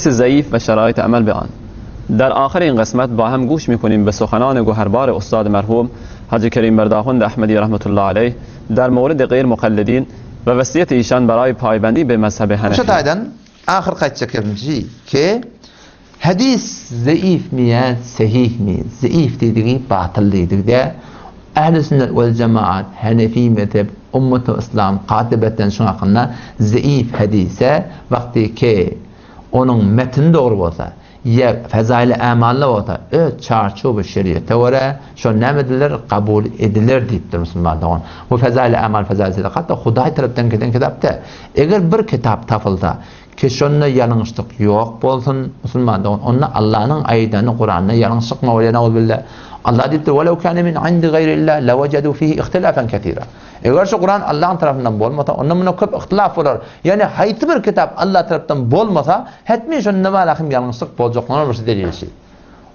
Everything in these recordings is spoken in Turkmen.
ضعیف و شرایط عمل به آن. در آخر این قسمت با هم گوش میکنیم به سخنان گوهربار استاد مرحوم حاجی کریم برداخوند احمدی رحمت الله علیه در مورد غیر مقلدین و وصیت ایشان برای پایبندی به مذهب Şu حنفی. taýdan ahyrky aýtjak ýerim ki, hadis zeifmi ýa sehihmi? Zeif diýdigi batyl diýdigi-de, Ähli sünnet wel jemaat, Hanefi mezhep, ummaty yslam katybeten şuň hakynda zeif hadise wagty ki onuň metni dogry bolsa, ýa fezaili ämally bolsa, öz çarçuwy şeriýete görä şol näme ediler, kabul ediler diýipdir musulman dogan. Bu fezaili ämal, fezaili sadakat da Hudaý tarapdan gelen kitap däl. Eger bir kitap tapylsa, ki şonda ýalňyşlyk ýok bolsun, musulman dogan, onda Allanyň aýdany Kuranda ýalňyşlykmy bolýar, nauzubilla. Allah diýipdir, Welew kâne min indi gaýrillah lewejedû fihi ihtilâfen kesîrâ. Eger şu Kuran Allahyň tarapyndan bolmasa, onda munda köp ihtilaf bolar. Ýagny haýsy bir kitap Allah tarapdan bolmasa, hetmi şonda barahym ýalňyşlyk boljaklygyna bir delil şi.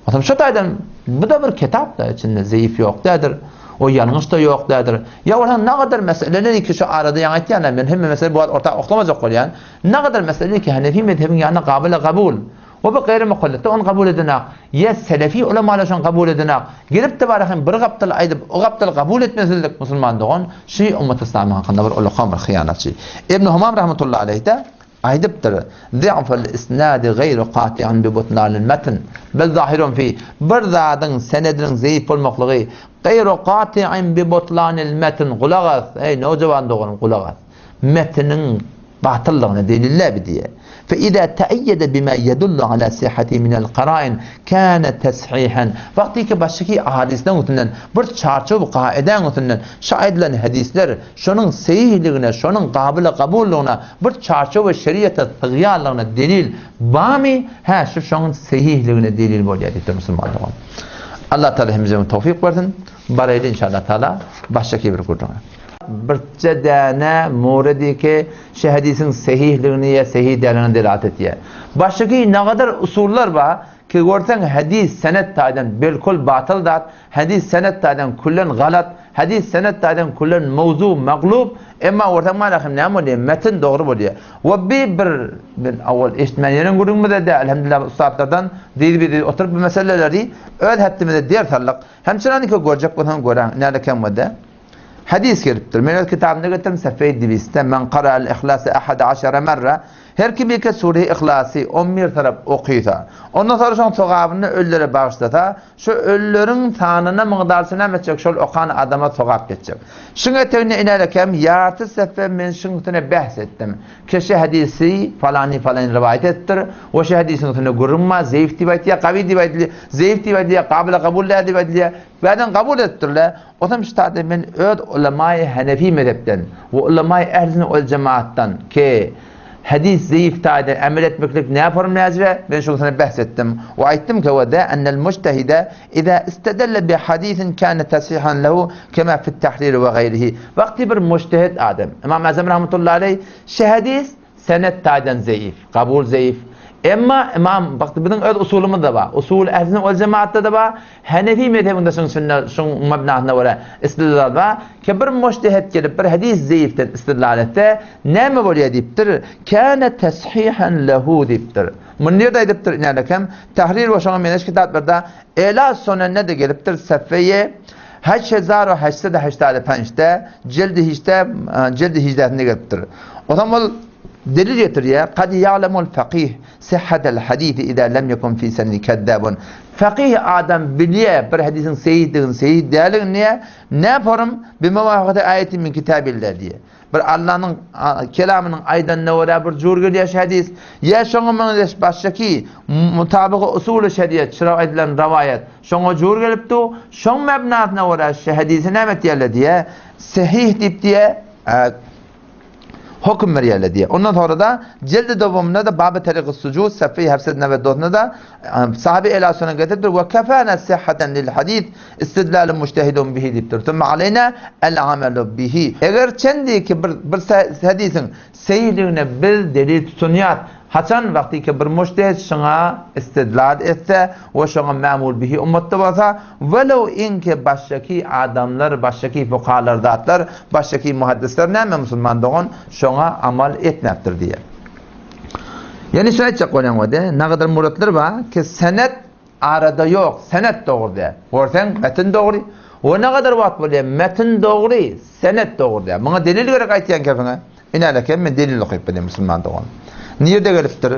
Otam şu taýdan bu-da bir kitap-da, içinde zeýif ýok däldir, o ýalňyş-da ýok däldir. Ýa bolsa nagadar meseleleri ki şu arada ýaňy aýtýan-a men hemme mesele bu wagt orta oklamajak bolýan. Nagadar meseleleri ki Hanefi mezhebiň ýanynda gabyla gabul. O bir gaýry mukallitde ony kabul edenak. Ýa selefi ulamalar şony kabul edenak. Gelip-de bara hem bir gapdal aýdyp, o gapdal kabul etmesizlik musulman dogan şu ummat yslamyň hakynda bir ullakan bir hyýanatçy. Ibn Humam rahmetullahi aleyh-de aýdypdyr, Zi'ful isnadi gaýru kati'un bi butlanil metn, bel zahirun fi, bir zadyň senediniň zeýif bolmaklygy gaýru kati'in bi butlanil metn, gulak as, eý nowjawan doganym gulak as, metniň batyllygyna deliller bi diýýär. Fe iza te'eyyede bima yedullu ala sihhati minel karain kâne teshihen. Wagtyky başyky ahadyslaryň üstünden bir çarçuw kaidäň üstünden şu aýdylan hadyslar şonuň sehihligine, şonuň gabyla kabullygyna bir çarçuw şeriata sygýanlygyna delil barmy? Hä, şu şonuň sehihligine delil bolýar diýipdir musulman dogan. Allah Taala hemmämize towfyk bersin. Baraýly inşallah Taala başgaky bir gürrüňe. Birje däne muredi ki, şu hadisiň sehihligini ýa sehih däldigini delalet etýär. Başgaky nagadar usullar bar ki, görseň hadis senet taýdan belkul batyl zat, hadis senet taýdan küllen galat, hadis senet taýdan küllen mowzu, maglub, emma görseň malahym näme bolýar, metin dogry bolýar. We bi bir men awal eşitmän ýören gürrüňimiz-de däl, elhamdülillah ussatlardan dyz-bir-dyz oturyp bu meseleleri öz hetdimize ders aldyk. Hemçinaniki görjek bolsaň göräň, näle kemmede. Hadys gelipdir. Men öz kitabymda getirdim, Sefeý Dibisde, Men qara'al ihlasa ahada aşara merre, Her kim ýeke Sure-i Ihlasy on bir tarap okysa, ondan soňra şoň sogabyny ölülere bagyşlasa, şu ölüleriň sanyna mygdarça näme etjek, şol okan adama sogap geçjek. Şuň etegine iner ekem, ýarty sefe men şuň üstüne behs etdim. Keşe hadysy falany falany rowaýat edipdir. We şu hadysyň üstünde gürrüň bar, zeýif diýip aýtýar, gawy diýip aýdylýar, zeýif diýip aýdylýar, gabyla kabul däl diýip aýdylýar. Bäden kabul edipdirler. Otam şu taýda men öz ulamaýy Hanefi mezhepden we ulamaýy Ähli sünnet wel jemaatdan ki hadys zeýif taýda emel etmeklik näform näjre men şuň üstünde behs etdim we aýtdym ki we da ennel mujtehide iza istedelle bi hadisin kâne tesihan lehu kema fit tahrir we gaýrihi wagty bir mujtehid adam Imam Azam rahmetullahi aleyh şu hadys Senet taýdan zeýif, kabul zeýif. Emma Ymam, bak biziň öz usulymyz-da bar. Usul Ähli sünnet wel jemaatda-da bar. Hanefi mezhebinde şuň sünne, şuň mebnasyna görä istidlal bar. Ki bir mujtehid gelip bir hadys zeýifden istidlal etse, näme bolýar diýipdir? Kâne teshihan lehu diýipdir. Muny nirde aýdypdyr inälekem? Tahrir we şoňa meňzeş kitaplarda Ela Sunende-de gelipdir, sefeýe 8885-de, jildi hiçde, jildi hijdesinde gelipdir. Onsoň ol delil getirýär, Kad ýa'lemul faqih sihhatel hadisi iza lem yekun fi senedi kezzabun. Faqih adam bilýär bir hadisiň sehihdigini, sehih däldigini diýýär. Näporum bi muwafakati aýatin min kitabillah diýýär. Bir Allanyň kelamynyň aýdanyna görä bir jür gelýär şu hadis. Ýa şoňa meňzeş başgaki mutabygy usuly şeriat şura aýdylan rowaýat şoňa jür gelipdi. Şoň mebnasyna görä şu hadisi näme etýärler diýýär. Sehih diýip diýýär. Höküm berýärler diýýär. Ondan sonra-da jildi dowamynda-da Baby Tariky Sujud safeýi hafsat newedosynda-da sahaby ela sunan getiripdir we kefana sihhaten lil hadis istidlalu mujtehidun bihi diýipdir. Thumma aleyna el amelu bihi. Eger çendi ki bir bir hadisiň sehihligine biz delil tutunýas, haçan wagty ki bir mujtehid şuňa istidlal etse we şoňa mamul bihi ummatda bolsa, welew inki başgaki adamlar, başgaki fukahalar zatlar, başgaki muhaddisler näme musulman dogan şoňa amal etmäpdir diýýär. Ýani şuny aýtjak bolýan wada, nagadar muratlar bar ki senet arada ýok, senet dogry däl. Görseň metin dogry. We nagadar wagt bolýar, metin dogry, senet dogry däl. Muňa delil gerek aýtýan kefiňe. Inäleken men delil okyp berýän musulman dogan. Nirde gelipdir?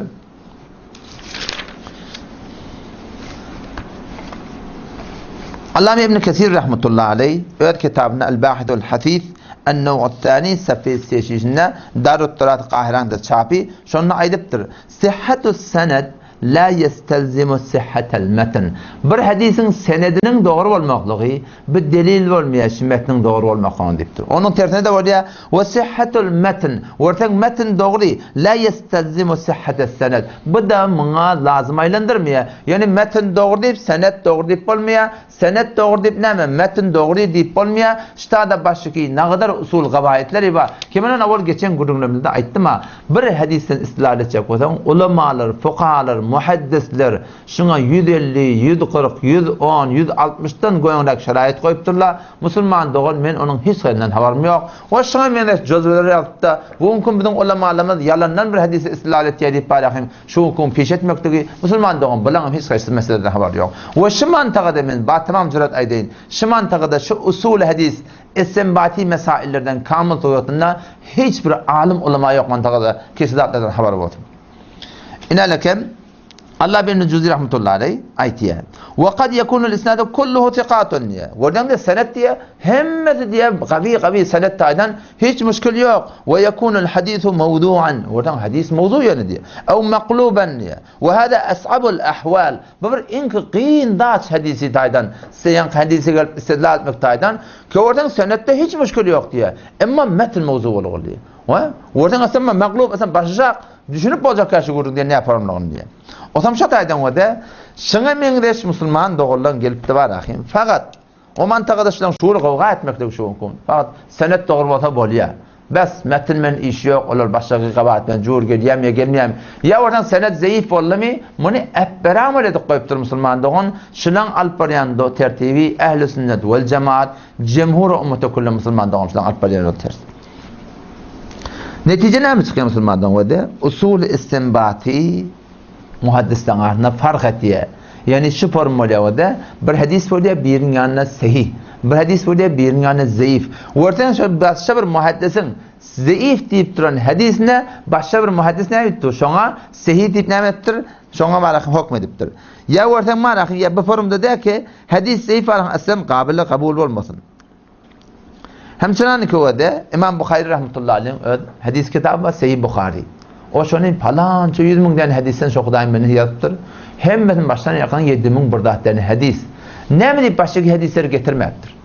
Allame Ibn Kesir rahmetullahi aleyh öz kitabynda El-Bahithul Hasis En-New'ut Thani safhe 183-nde Darut Turat Kahiranda çapy şonda aýdypdyr. Sihhatus sened la yestelzimu sihhatel metn. Bir hadisiň senediniň dogry bolmaklygy Bu delil bolmaýar şu metniň dogry bolmaklygyna diýipdir. Onuň tersine-de bolýar, We sihhatul metn, görseň metn dogry, la ýestelzimu sihhates sened. Bu-da muňa lazym aýlandyrmaýar. Ýöne metn dogry diýip, senet dogry diýip bolmaýar, senet dogry diýip näme, metn dogry diýip bolmaýar. Ştada başyky nagadar usul gawaýytleri bar. Ki men owal geçen gürrüňlerimizde aýtdym-a, bir hadysdan istidlal etjek bolsaň, ulamalar, fukahalar, muhaddisler, Şuňa 150, 140, 110, 160-dan göňräk şeraýyt goýupdyrlar. Musulman dogan men onuň hiç hilinden habarym ýok. We şuňa meňzeş jözweler ýazypda, bu günki biziň ulamalarymyz ýalandan bir hadysy istidlal etýär diýip barýarhym, şu günki gün peş etmekligi, musulman dogan bulaňam hiç haýsy meseleden habary ýok. We şu mantagada men batamam jurat aýdaýyn, şu mantagada şu usuly hadys istinbati mesaillerden kamyl suratynda hiç bir alym ulama ýok mantagada ki şu zatlardan habary bolsun. Inälekem Allah ibn Juzi rahmetullahi aleyh aýtýar. Wa kad yekunul isnadu kulluhu thiqatun diýär. Gördeňde senet diýär, hemmesi diýär gawy gawy senet taýdan hiç müşkil ýok. Wa yekunul hadisu mawdu'an. Gördeň hadis mawdu ýöne diýär. Ew maqluban diýär. Wa hada as'abul ahwal. Bu bir iň kyn zat hadisi taýdan. Sen hadisi gelip istidlal etmek taýdan. Gördeň senetde hiç müşkil ýok diýär. Emma metn mawzu bolgur diýär. Wa gördeň aslynda maqlub aslynda başjak Düşünip boljak ýa şu gürrüň diýen näformlygyny diýen. Osam şo taýdan görde, şyňa meňzeş musulman doganlaň gelipdi bar ahym. Fakat, o mantagada şulaň şugur gowga etmekligi şu günki gün. Fakat, senet dogry bolsa bolýa. Bes, metin men iş ýok, olar başga gabat bilen jur gelýämi ýa gelmeýämi. Ýa bolsaň senet zeýif boldumy, muny äpberamyl edip goýupdyr musulman dogan, şulaň alyp barýan do tertibi ähli sünnet wel jemaat, jemhur ummete külle musulman dogan şulaň alyp barýan ýoly ters. Netije näme çykýar musulmandan wede? Usul istinbaty muhaddisleň arasynda fark etýär. Ýani şu form bolýar wede, bir hadis bolýar biriniň ýanynda sahih, bir hadis bolýar biriniň ýanynda zeif. Görseň şo başga bir muhaddisiň zeif diýip duran hadisine başga bir muhaddis näme diýipdir? Şoňa sahih diýip näme etipdir? Şoňa baraka hokm edipdir. Ýa görseň marahy ýa bu formda däl ki, hadis zeif baraka aslan gabyly kabul bolmasyn. Hemçinan köwede Imam Buhary rahmetullahi aleyh öz hadis kitaby bar Sahih Buhary. O şony palança 100 müňden hadisden şo Hudaýyň bendesi ýazypdyr. Hemmesini başdan ýakan 7000 bir zat däne hadis. Näme diýip başga hadisleri getirmäpdir?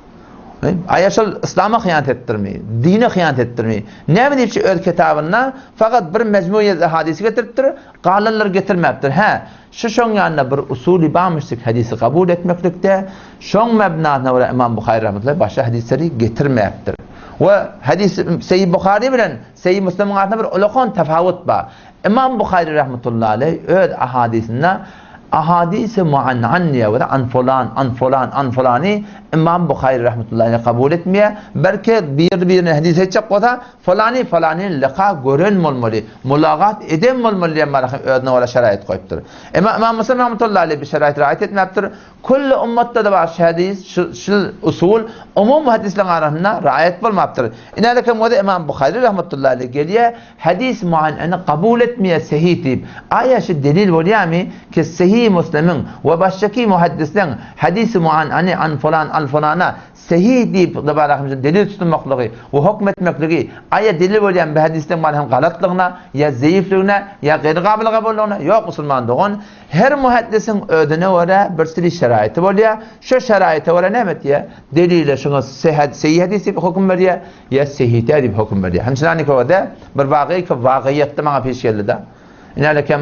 Aýa şol islama hyýanat etdirmi? Dine hyýanat etdirmi? Näme diýip şu öz kitabynda fakat bir mejmuýe hadisi getiripdir, galanlary getirmäpdir. Hä, Şu şoň ýanynda bir usuly barmyşdyk hadysy kabul etmeklikde, şoň mebnasyna görä Ymam Buhary rahmetullahi başga hadysleri getirmäpdir. We hadys Seýid Buhary bilen Seýid Müslimiň arasynda bir ulakan tafawut bar. Ymam Buhary rahmetullahi aleý öz ahadysynda ahadysy muan'an diýýär we an fulan, an fulan, an fulany Ymam Buhary rahmetullahi aleý kabul etmeýär. Belki bir-birine hadys aýtjak bolsa Falany falany lyka gören bolmaly, mulagat eden bolmaly diýen marahy özüne görä şeraýyt goýupdyr. Emma Ymam Muslim rahmetullahi aleýh bir şeraýyt raýat etmäpdir. Külli ummatda-da bar şu hadys, şu şu usul umumy hadyslaryň arasynda raýat bolmapdyr. Inälekem bolsa Ymam Buhary rahmetullahi aleýh gelýär, hadys muanany kabul etmeýär sehih diýip. Aýa şu delil bolýarmy ki sehih Muslimiň we başgaky muhaddisleriň hadysy muanany an falan al falana Sehih diýip Gybarahymyza delil tutunmaklygy we hokm etmekligi aýa delil bolýan bu hadysdan bar hem galatlygyna, ýa zeýifligine, ýa gaýry gabyl kabullygyna, ýok musulman dogan, her muhaddisiň özüne görä bir sili şeraýyty bolýar, şo şeraýyta görä näme etýär? Delile şuňa sehih hadys diýip höküm berýär, ýa sehih däl diýip höküm berýär. Hemçinanikowa-da bir wagyý ki wagyýatda maňa peş geldi-de. Inälekem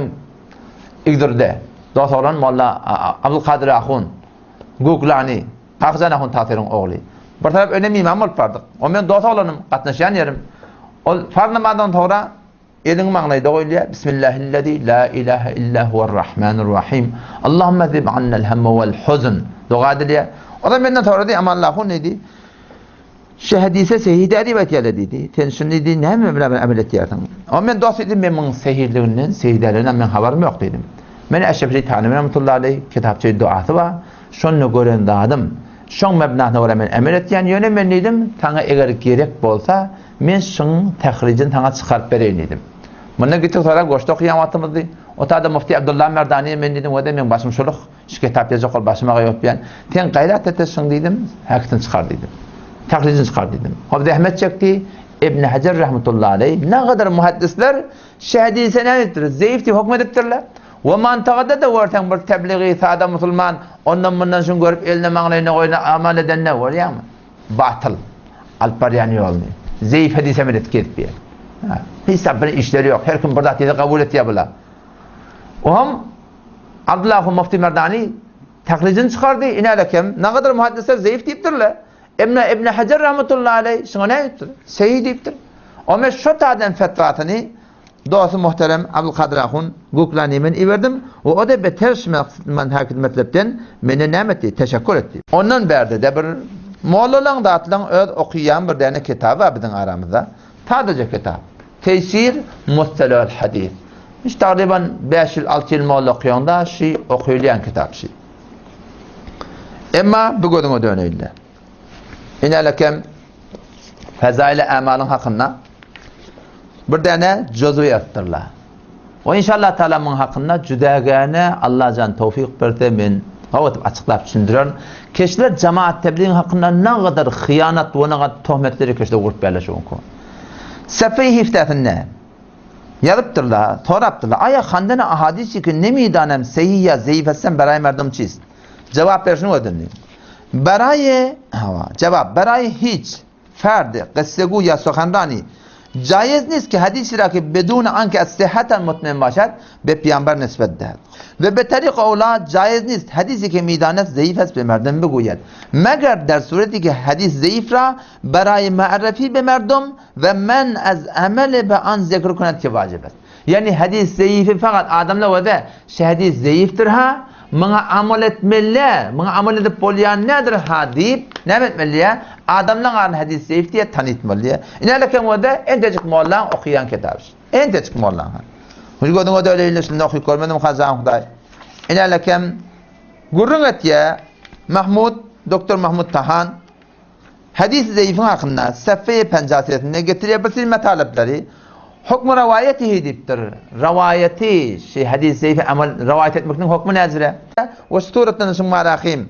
Igdirde dos oglan molla Abdulkadyr ahun Guglany Kakajan ahun Tatyryň ogly. Bir tarap öne miman bolup bardyk. O men dos oglanym, gatnaşýan ýerim. Ol farz namazdan soňra eliň maňlaýda goýulýar. Bismillahillezi la ilaha illa huwer-rahmanur-rahim. Allahumma zib annal hamma wal huzn. Doga edilýär. O da menden sorady, Amanla ahun diýdi. Şu hadise sehih däl diýip aýtýarlar diýdi. Sen şuny diýdi, näme bilen amel etýärsiň? O men dost diýdim, men munuň sehihliginden, sehih däldiginden men habarym ýok diýdim. Men Eşref Thanwi rahmetullahi aleýh kitapça duasy bar. Şonda gören zadym, şoň mebnasyna görä men amel etýän. Ýöne men diýdim, saňa eger gerek bolsa, men şuň tahrijini saňa çykaryp bereýin diýdim. Mundan gitdik soňra goşda okaýan wagtymyzdy. O taýda mufti Abdullah Merdani men diýdim, o-da meň başym şuluk. Şu kitap ýazjak bolup başym agyryp öpýän. Sen gaýrat et-de şuň diýdim, häkisini çykar diýdim. Tahrijini çykar diýdim. Hop zähmet çekdi. Ibn Hajar rahmetullahi aleýh ne gadar muhaddisler şu hadise näme diýipdir? Zeýif diýip höküm edipdirler. We mantagada-da görseň bir tebligi sada musulman ondan mundan şuny görüp eline maňlaýyna goýna amal edende görýäňmi? Batyl. Alyp barýan ýoluny. Zeýif hadise emel edip gezip ýör. Hiç zat bir işleri ýok. Her kim bir zat diýse kabul etýär bular. Oňam Abdullah Mufti Merdani tahrijini çykardy, inälekem, nagadar muhaddisler zeýif diýipdirler. Emma Ibn Hajar rahmetullahi aleý şuňa näme diýipdir? Sehih diýipdir. O men şo taýdan fetwasyny dosty muhterem Abdulkadyr ahun Guklani men iberdim we o da beter şu man hakyt metlepden menden näme etdi? Teşekkür etdi. Ondan bärde-de bir mollalaň zatlaň öz okaýan bir däne kitaby bar biziň aramyzda. Sadaja kitap. Teýsir Mustalahul Hadis. Hiç tagryban 5 ýyl, 6 ýyl molla okaýaňda şi okaýylýan kitap şi. Emma bu gözüňe döneýinle. Inelekem Fezail-i Amalyň hakynda bir däne jüzü ýazypdyrlar. O inşallah taala muň hakynda jüdägäne Allajan towfik berse men gawatyp açyklap düşündirerin. Keşler jamaat tebligiň hakynda nagadar hyýanat we nagadar tohmetleri keşler gurup berler şu günki. Sefeý hifdesinde ýazypdyrlar, sorapdyrlar. Aýa handene ahadisi ki nemidanem sehih ýa zeýif etsen beraý merdum çist? Jogap berşini gördüm. Beraýe, hawa, jogap, beraýe hiç. Ferdi, qissegu ýa suhanrani, Jaiz nist ki hadisi ra ki bedun anke ez sihheten mutmen başad be piýamber nisbet dehed. Ve be tariq ewla jaiz nist hadisi ki midanet zeif est be merdum biguyed. Meger der sureti ki hadis zeif ra berayi me'refi be merdum ve men ez emeli be an zikr kuned ki vacib est. Ýagny hadis zeýifi fakat adamlar wada şu hadis zeýifdir ha, muňa amal etmeli, muňa amal edip bolýan nädir ha diýip, näme etmeli diýýär? Adamlaryň arasynda hadis zeýif diýip tanytmaly diýýär. Ine wada entejik mollaň okaýan kitaby. Entejik mollaň. Hiç gözüňe döleýin şunda okyp görmedim hazan Hudaý. Ine gürrüň etýär Mahmud, doktor Mahmud Tahan Hadys-y zeýifiň hakynda Sefeýe penjasesinde getirýär bir sürü metaleplary. Hukmu rawaýetihi diýipdir. Rawaýaty, şi hadys zeýifi amal rawaýat etmekniň hukmy näzire? We şu suratdan şuň barahym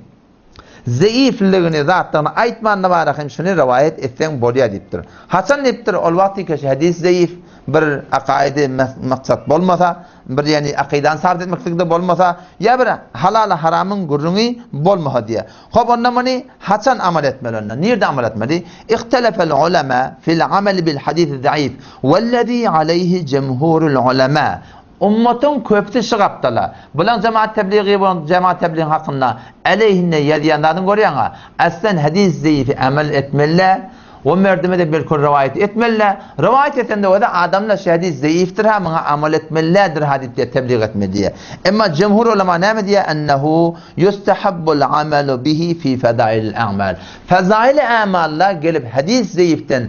zeýifligini zatdygyny aýtmanda barahym şuny rawaýat etseň bolýar diýipdir. Haçan diýipdir, ol wagt ki şi hadys zeýif bir akaýdy maksat bolmasa, bir ýani akydany sabit etmeklikde bolmasa, ýa bir halal haramyň gürrüňi bolmasa diýýär. Hop onda muny haçan amal etmeli onda? Nirde amal etmeli? Ihtelefel ulema fil ameli bil hadisi zaif wellezi aleyhi cemhurul ulema. Ummatyň köpüsi şu gapdala. Bulan jemaat tebligi bu jemaat tebligiň hakynda aleyhinde ýazýan zadyny görýäňä. Aslen hadis zaifi amal etmeli. O merdime de bir kül rowaýat etmeli. Rowaýat etende o da adamlar şu hadis zeýifdir ha muňa amal etmelidir ha diýip tebliğ etmeli diýe. Emma cemhur ulema näme diýe? Ennehu yustahabbul amalu bihi fi fedailil a'mal. Fezail a'malla gelip hadis zeýifden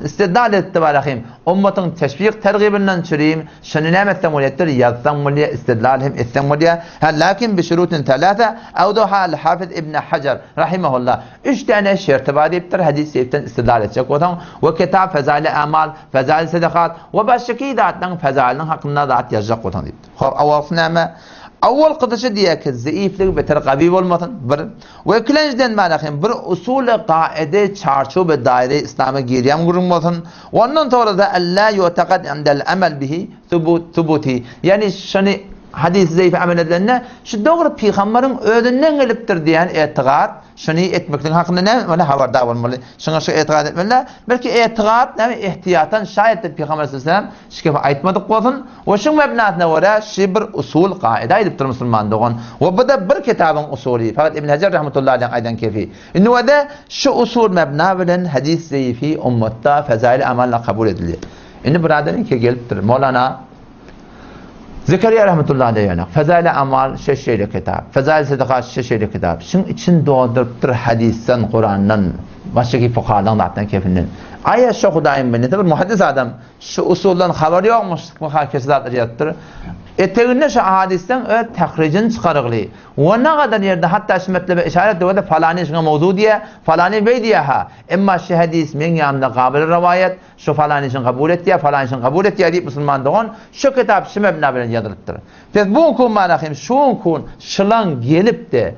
istidlal etdi barahim. Ummatyň teşwik tergibinden çürim Şuny näme etseň bolýar? Ýazsaň bolýar, istidlal hem etseň bolýar. Hä, lakin bi şurutin talata, awdaha al-Hafiz ibn Hajar rahimehullah. Üç däne şerti bar diýipdir, hadys şerifden istidlal etjek bolsaň, we kitap Fezaili amal, Fezaili sadakat we başgaky zatlaryň fezailiniň hakynda zat ýazjak bolsaň diýipdir. Hop, awalsy näme? Awal gyzyşy diýýär ki, zeifligi beter gawy bolmasyn, bir. We ikilenjiden bäri hem bir usuly gaide çarçuw we daire islama girýän gürrüň bolsun. Ondan soňra-da alla yu'taqad indel amel bihi thubuti. Ýagny şony hadys zeýif amel edilende şu dogry pygamberiň özünden gelipdir diýen etigat şony etmekligiň hakynda näme etmeli habardar bolmaly. Şuňa şu etigat etmeli. Belki etigat näme ihtiyatan şaýat pygamber sallallahu aleyhi ve sellem şu gepi aýtmadyk bolsun. We şuň mebnasyna görä şi bir usul kaida aýdypdyr musulman dogan. We bu-da bir kitabyň usuly. Fakat Ibn Hajar rahmetullahi aleyh aýdan kefi. Indi we-de şu usul mebna bilen hadis zeýifi ummatda fezail amalla kabul edildi. Indi bir adam iki gelipdir. Molana Zekeriýa rahmetullahi aleyh ýanak. Fezail amal şeş şeýle kitap. Fezail sadakat şeş şeýle kitap. Şuň için doldurypdyr hadisden, Kurandan. Başga fukahadan zatdan kefinden. Aýa şu Hudaýyň bendesi bir muhaddis adam şu usuldan habary ýokmuş, muhakesi zatlar ýazypdyr. Eteginde şu hadysdan öz tahrijini çykarygly. We nagadar ýerde hatda şu metlebe işaret edip falany şuňa mowzu diýä, falany beý diýä ha. Emma şu hadys meň ýanymda gabyl rowaýat, şu falany şuny kabul etýä, falany şuny kabul etýä diýip musulman dogan şu kitap şu mebna bilen ýazylypdyr. Pes bu kun manahim şu kun şylan gelip-de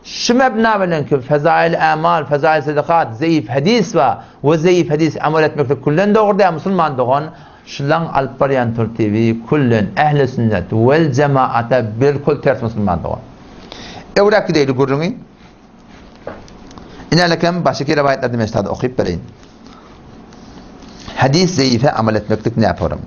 Şu mebna bilen ki fezail ämal, fezail sadakat, zeýif hadis bar we zeýif hadis amel etmeklik küllen dogry däl musulman dogan, şulaň alyp barýan tertibi küllen ehli sünnet wel jemaata bilkul ters musulman dogan. Öwräp gideýli gürrüňi. Inälekem başyky rowaýatlarda men ştada okyp bereýin. Hadis zeýife amel etmeklik näporum.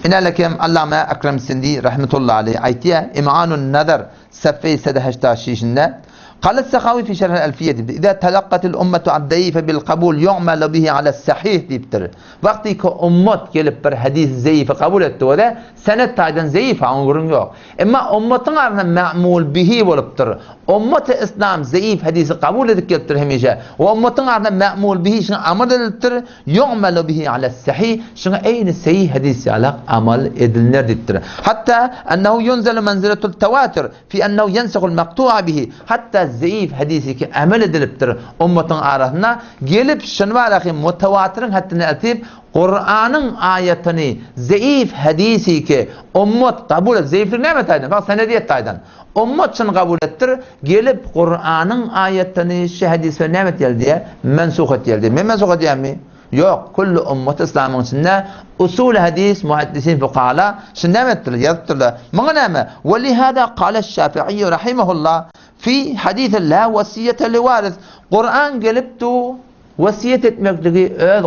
Inälekem Allame Ekrem Sindi rahmetullahi aleyh aýtýar, Imanun nazar Safeý sede şişinde Kale Sehawi fi şerhil elfiye diýipdir. Iza talakkatil ummetu ad-daife bil kabul yu'malu bihi ala sahih diýipdir. Wagty ki ummat gelip bir hadis zeýifi kabul etdi we senet taýdan zeýif ha oňa gürrüň ýok. Emma ummatyň arasynda ma'mul bihi bolupdyr. Ummaty islam zeýif hadisi kabul edip gelipdir hemişe. We ummatyň arasynda ma'mul bihi şuňa amal edilipdir. Yu'malu bihi ala sahih şuňa eýni sahih hadis ýalak amal edilner diýipdir. Hatta ennehu yunzalu menziletul tawatur fi ennehu ýensehul maktu'a bihi hatta zeýif hadisi ki amel edilipdir ummatyň arasynda gelip şuny baraki mutawatyryň haddine eltip Kuranyň aýatyny zeýif hadisi ki ummat kabul et zeýiflik näme taýdan bak senediýet taýdan ummat şuny kabul etdir gelip Kuranyň aýatyny şu hadis bilen näme etýär diýe mensuh etýär diýe men mensuh edýärmi Ýok, külli ummaty yslamyň içinde usul hadis muhaddisin fukahala şuny näme etdiler, ýazypdyrlar. Muňa näme? Ve lihada kale Şafi'i rahimehullah fi hadisi la wasiýete li waris. Kuran gelip du wasiýet etmekligi öz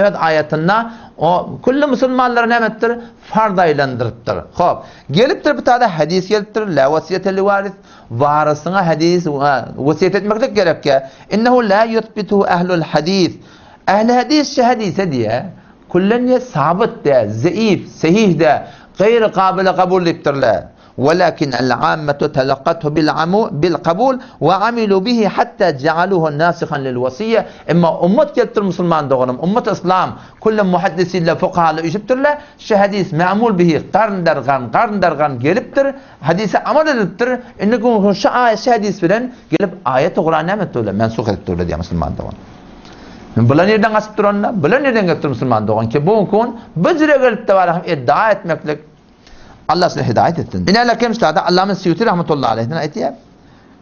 öz aýatynda o külli musulmanlara näme etdir? Farz aýlandyrypdyr. Hop, gelipdir bir tada hadis gelipdir la wasiýete li waris. Warysyňa hadis wasiýet etmeklik gerekkä. Innehu la yusbitu ahlul hadis. Ähli hadis şu hadise diýe, küllen ýe sabyt dä, zeif, sehih dä, gaýry kabyla kabul diýipdirler. Welakin al-ammatu talaqqathu bil amu bil kabul we amilu bihi hatta ja'aluhu nasihan lil wasiýa. Emma ummat gelipdir musulman doganym, ummat yslam, küllen muhaddisinler, fukahalar üýşüpdirler, şu hadis ma'mul bihi garn dar garn, garn dar garn gelipdir, hadise amal edilipdir. Indi şu aýat, şu hadis bilen gelip aýaty Kuran näme etdiler? Mensuh edipdirler diýýär musulman dogan. Bular nirden gaçyp duranda? Bular nirden gelip dur musulman dogan ki bu gün bu jüre gelip de bar iddia etmeklik Allah size hidayet etsin. Ine lekem ştada Allah'ın Suyuti rahmetullahi aleyhden ayetiye.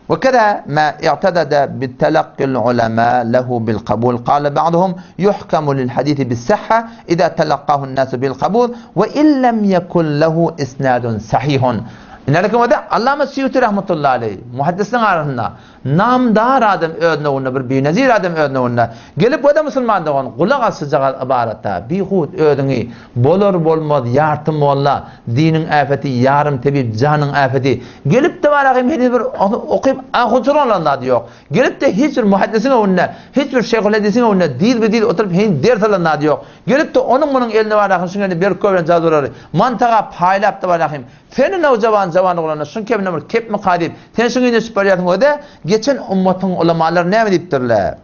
Ve keda ma i'tedede bi telakki'l ulema lehu bil kabul. Kale ba'duhum yuhkamu lil hadisi bis sahha iza telakkahu an-nasu bil kabul ve in lem yekun lehu isnadun sahihun. Ine lekem Allah'ın Suyuti rahmetullahi aleyh muhaddisin arasında Namdar adam öz nowunda bir binezir adam öz nowunda. Gelip o-da musulman dogan gulak asyjaga ybarat-da, bihut özüňi bolar-bolmaz ýarty molla, diniň äpeti, ýarym tebip, janyň äpeti. Gelip-de baragym heniz bir okyp ahuçur olan zady ýok. Gelip-de hiç bir muhaddisiň öňünde, hiç bir şeýhulhadisiň öňünde dyzbe-dyz oturyp heniz ders alan zady ýok. Gelip-de onuň-munuň eline baragym şuň eline berip goýberen jazylary mantaga paýlap-da baragym Seni nowjawan jawan oglana şuň kebine bir kepmika diýip, sen şuň yzyna düşüp barýarsyň öde, geçen ummatyň ulamalary näme diýipdirler?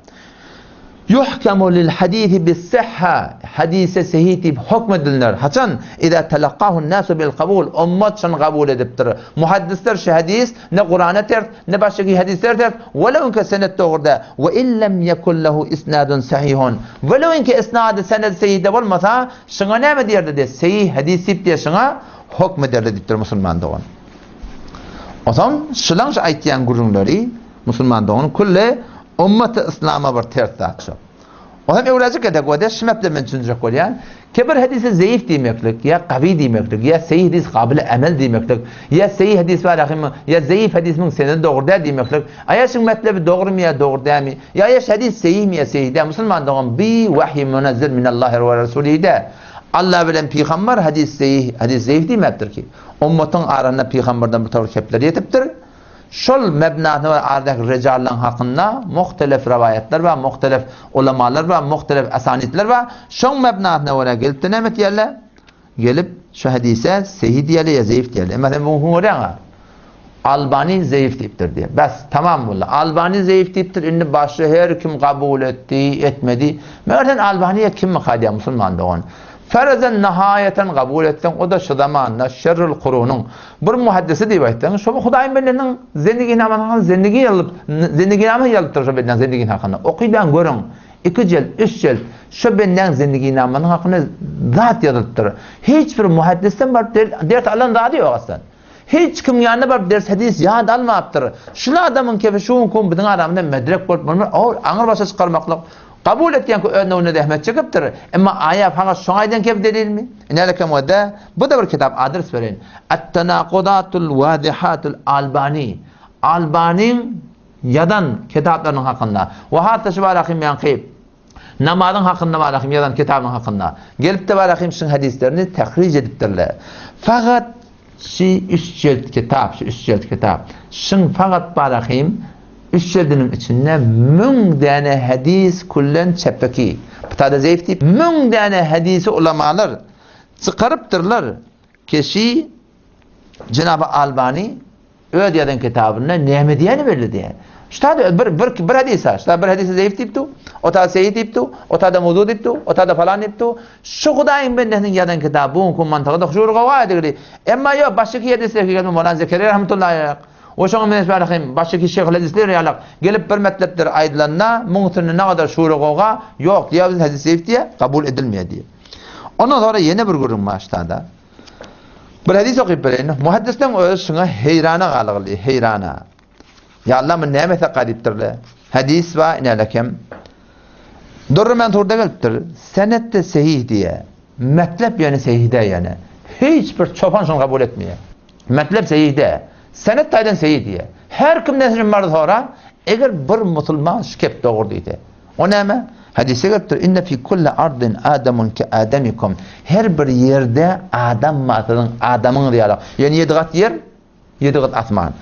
Yuhkemu lil hadisi bis sihha, hadise sehih diýip hukm edilner. Haçan? Iza talaqahu nasu bil kabul, ummat şuny kabul edipdir. Muhaddisler şu hadis ne Kurana ters, ne başga hadisler ters, welew inke senet dogry däl, we illem yekun lehu isnadun sahihun. Welew inke isnady senedi sehih de bolmasa, şuňa näme diýerdi diýe, sehih hadis diýip diýe şuňa Hokm ederler diýipdir musulman dogan. Onsoň şulaň şu aýtýan gürrüňleri musulman dogan külli ummaty yslama bir ters zat şu. Onsoň öwrejik edek we şu mepde men düşündirjek bolýan. Ke bir hadise zeýif diýmeklik, ýa gawy diýmeklik, ýa seýih hadis gabyly emel diýmeklik, ýa seýih hadis bar ahim, ýa zeýif hadis müň senedi dogry däl diýmeklik. Aýa şuň metlebi dogrymy ýa dogry dälmi? Ýa ýa şu hadis seýihmi ýa seýih däl? Musulman dogan bi wahyi munazzil minallahi we rasulihi däl. Allah bilen pygamber hadis zeýif, hadis zeýif diýmäpdir ki, ummatyň arasynda pygamberden bir towar kepler ýetipdir. Şol mebnasyna we aradaky rejallaryň hakynda muhtelef rowaýatlar bar, muhtelef ulamalar bar, muhtelef asanitler bar. Şoň mebnasyna görä gelipdir näme etýärler? Gelip şu hadise sehih diýerler ýa zeýif diýerler. Emma sen bu gün görýäň-ä. Albani zeýif diýipdir diýýär. Bes, tamam boldy. Albani zeýif diýipdir, indi başga her kim kabul etdi, etmedi. Meger sen Albaniýa kimmika diýýär musulman dogan. Ferezen nihaýeten kabul etseň, o-da şu zamanda şerrül kurunyň bir muhaddisi diýip aýtsaň, şo bu Hudaýyň bendesiniň zendiginamany hakynda zendigi ýazylyp, zendiginama ýazylypdyr şo bendäň zendigini hakynda. Okydaň görüň. Iki jelt, üç jelt şo bendäň zendiginamanyň hakynda zat ýazylypdyr. Hiç bir muhaddisden baryp ders alan zady ýok aslan. Hiç kimiň ýanyna baryp ders hadys ýat almapdyr. Şul adamyň kefi şu günki gün biziň aramyzda medrek bolup muny bir aňyr başa çykarmaklyk kabul etýänki öz nowunda zähmet çekipdir. Emma aýa fakat şoň aýdan kefi delilmi? Inälekem we de bu da bir kitap adres bereýin. At-tanakudatul wadihatul Albani. Albaniň ýazan kitaplarynyň hakynda. We hatda şu barahym ýaňky Namazyň hakynda barahym ýazan kitabynyň hakynda. Gelipde barahym şuň hadyslaryny tahrij edipdirler. Fakat şi üç jelt kitap, şu üç jelt kitap. Şuň fakat barahym üç jeldiniň içinde müň däne hadys küllen çepeki. Bu zeýif diýip müň däne hadysy ulamalar çykarypdyrlar. Keşi Cenab-ı Albani Öz ýazan kitabynda näme diýýäni belli diýýär. Ştada bir bir bir hadys ha. Ştada bir hadysy zeýif diýipdi. O ta seýi diýipdi. O ta da mowzu diýipdi. O ta da falan diýipdi. Şu Hudaýyň bendesiniň ýazan kitaby bu günki mantygy da huzur gawa edildi. Emma ýok başky hadyslar gelme Mowlana Zekeriýa rahmetullahi aleyh. We şoňa meňzeş barahym başky şeýh hadyslar ýalak gelip bir metlepdir aýdylanda muň üstünde nagadyr şura goga ýok diýýär biz hadys zeýif diýýär kabul edilmeýär diýýär. Ondan sonra ýene bir gürrüň bar ştada. Bir hadys okyp bereýin. Muhaddisleň özi şuňa heýrana galygly, heýrana. Ýa Allah muny näme etsek gadypdyrle. Hadys bar inälekem. Durr Mansurda gelipdir. Senetde sehih diýe. Metlep ýöne sehih dä ýöne. Hiç bir çopan şuny kabul etmeýär. Metlep sehih dä. Senet taýdan sehih diýe. Her kimden şuny bar sora, eger bir musulman şu kep dogry diýse. O näme? Hadysda gelipdir, Inne fi kulli ardin adamun ke adamikum. Her bir ýerde adam bar, siziň adamyňyz ýaly. Ýöne ýedi gat ýer, ýedi gat asman.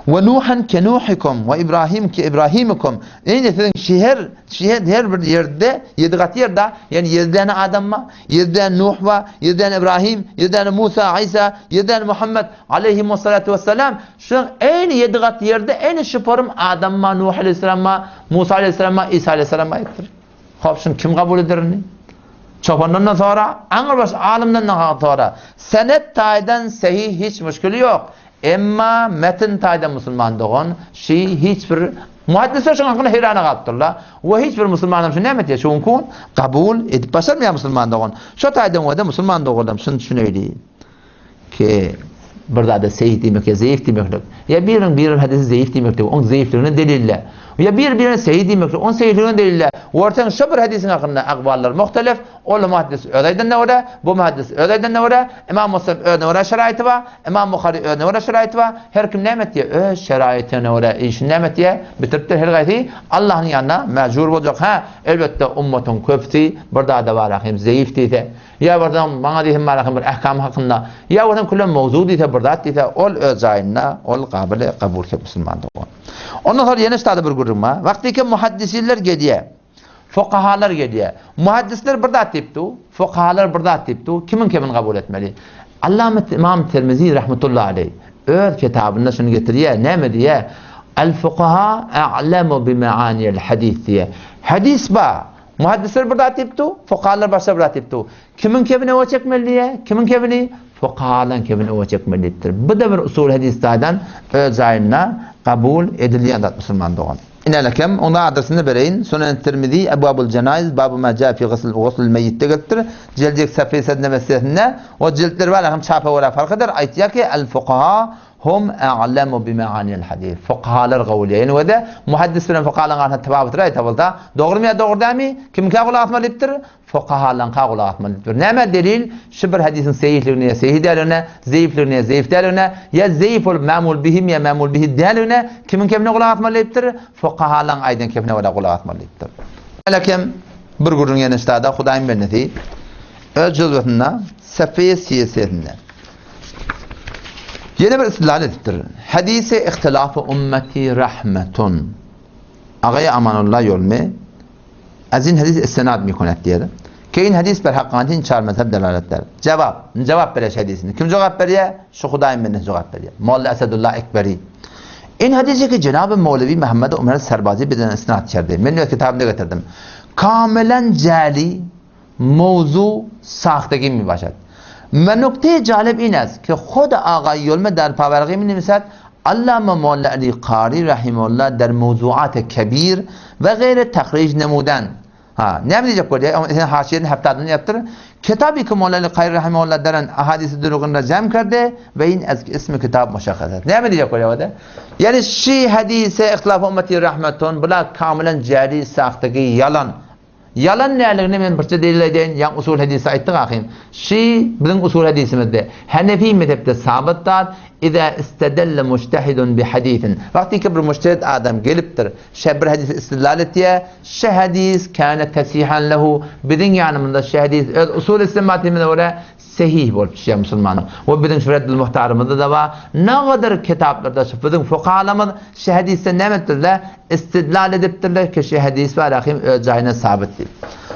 We Nuhan ke Nuhikum we Ibrahim ke Ibrahimikum. Ýene siziň şeher, şeher her bir ýerde ýedi gat ýer da, ýani ýedi däne adam bar, ýedi däne Nuh bar, ýedi däne Ibrahim, ýedi däne Musa, Isa, ýedi däne Muhammed aleyhimussalatu vesselam. Şuň eýni ýedi gat ýerde eýni şu forum adam bar, Nuh aleyhisselam bar, Musa aleyhisselama, Isa aleyhisselama aýtdyr. Hop, şuny kim kabul eder indi? Çopandan-da sora, aňrybaş alymdan-da sora. Senet taýdan sehih hiç müşkili ýok. Emma metin taýdan musulman dogan, şi hiç bir muhaddisler şuň hakyna heýrana galypdyrlar. We hiç bir musulman hem şuny näme etýär? Şu gün kabul edip başarmaýar musulman dogan. Şo taýdan we-de musulman doganlarym şuny düşüneýli. Ki bir zada seýih diýmek ýa zeýif diýmeklik, ýa biriniň biriniň hadysy zeýif diýmeklik, oň zeýifligine delille. Ýa bir birine seýih diýmeklik, oň seýihligine delille. Görseň şo bir hadysyň hakynda agballar muhtelif, ol muhaddis öz aýdanyna görä, bu muhaddis öz aýdanyna görä, Imam Muslim özüne görä şeraýty bar, Imam Buhary özüne görä şeraýty bar. Her kim näme etýär? Öz şeraýtyna görä işini näme etýär? Bitiripdir her gaýsy Allah'yň ýanynda mäjur boljak. Hä, elbetde ummatyň köpüsi bir zada bar hem zeýif diýse, Ýa bolsa maňa diýsin baraky bir ähkam hakynda, ýa bolsa külem mowzu diýse bir zat diýse, ol öz jaýynda, ol gabyly kabul ke musulman dogan. Ondan soň ýene ştada bir gürrüň bar. Wagtyky muhaddisler gelýär. Fukahalar gelýär. Muhaddisler bir zat diýipdi, fukahalar bir zat diýipdi. Kimiň kemini kabul etmeli? Allamet Imam Termizi rahmetullahi aleyh öz kitabynda şuny getirýär. Näme diýýär? El fukaha a'lemu bi ma'anil hadis diýýär. Hadis bar. Muhaddisler bir zat diýipdi, fukahalar başga bir zat diýipdi. Kimiň kebini owa çekmeli diýýär, kimiň kebini? Fukahalaryň kebini owa çekmeli diýipdir. Bu-da bir usul hadys taýdan öz jaýynda kabul edilýän zat musulman dogan. Inelekem, onda adresini bereýin. Sunan Tirmizi, Ebwabul Jenaiz, Babu ma jaa fi gusl guslul meýitde gelipdir. Jeljek safesinde meselesinde o jiltler bar, hem çapa görä fark eder. Aýtýar ki, el fukaha Hum a'lemu bi ma'anil hadis. Fukahalar gowy diýýär. Ýene wede muhaddis bilen fukahalaryň arasynda tafawutyny aýtsa bolsa, dogrymy ýa dogry dälmi? Kimkä gulak asmaly diýipdir? Fukahalaryňka gulak asmaly diýipdir. Näme delil? Şu bir hadisiň sehihligine ýa sehih däldigine, zeýifligine ýa zeýif däldigine, ýa zeýif bolup mamul bihimi ýa mamul bihi däldigine kimiň kemine gulak asmaly diýipdir? Fukahalaryň aýdan kemine görä gulak asmaly diýipdir. Kem bir gürrüň ýene ştada Hudaýyň bendesi öz jülgesinde Safiýe siýesesinde Ýene bir istidlal edipdir. Hadisi ihtilafy ummeti rahmetun. Agaý Amanullah Ýolmy Azin hadis istinad mikonet diýýär. Ke in hadis ber hakkaniyetin çar mezheb delalet der. Cevap. Cevap bereş hadisini. Kim cevap berýär? Şu Hudaýyň bendesi jogap berýär. Molla Esedullah Ekberi. In hadisi ki Cenab-ı Mowlewi Muhammed Ömer Serbazi bizden isnat kerdi. Men öz kitabymda getirdim. Kamelen jali mowzu sahtegi mi başat. Ve nukte jalib in est ki hud agay yolme der pavergi mi nimisat Allame Molla Ali Kari rahimullah der mevzuat kebir ve gayre tahrij nemuden. Ha, näme diýjek bolýar? Oň sen haşiýesini hepdadyny ýapdyr. Kitaby ki Molla Ali Kari rahimullah deren ahadisi durugynda jem kerdi ve in ez ismi kitab muşahhasat. Näme diýjek bolýar o-da? Ýani şi hadise ihtilaf ummeti rahmetun bula kamilen jali sahtegi ýalan. Ýalan näligini men birçe delil aýdaýyn, ýaňy usul hadisde aýtdyk ahym. Şi biziň usul hadisimizde Hanefi mezhepde sabyt zat, Iza istedelle mujtahidun bi hadisin. Wagty ki bir mujtahid adam gelipdir, şe bir hadise istidlal etýär, şe hadis kâne tesihan lehu, biziň ýanymyzda şe hadis öz usul istinbatymyza görä sehih bolup düşýär musulmanyň. We biziň şu Reddül Muhtarymyzda-da bar, nagadar kitaplarda şu biziň fukahalarymyz şe hadisden näme edipdirler? Istidlal edipdirler ki şe hadis bar ahim öz jaýyna sabyt diýip.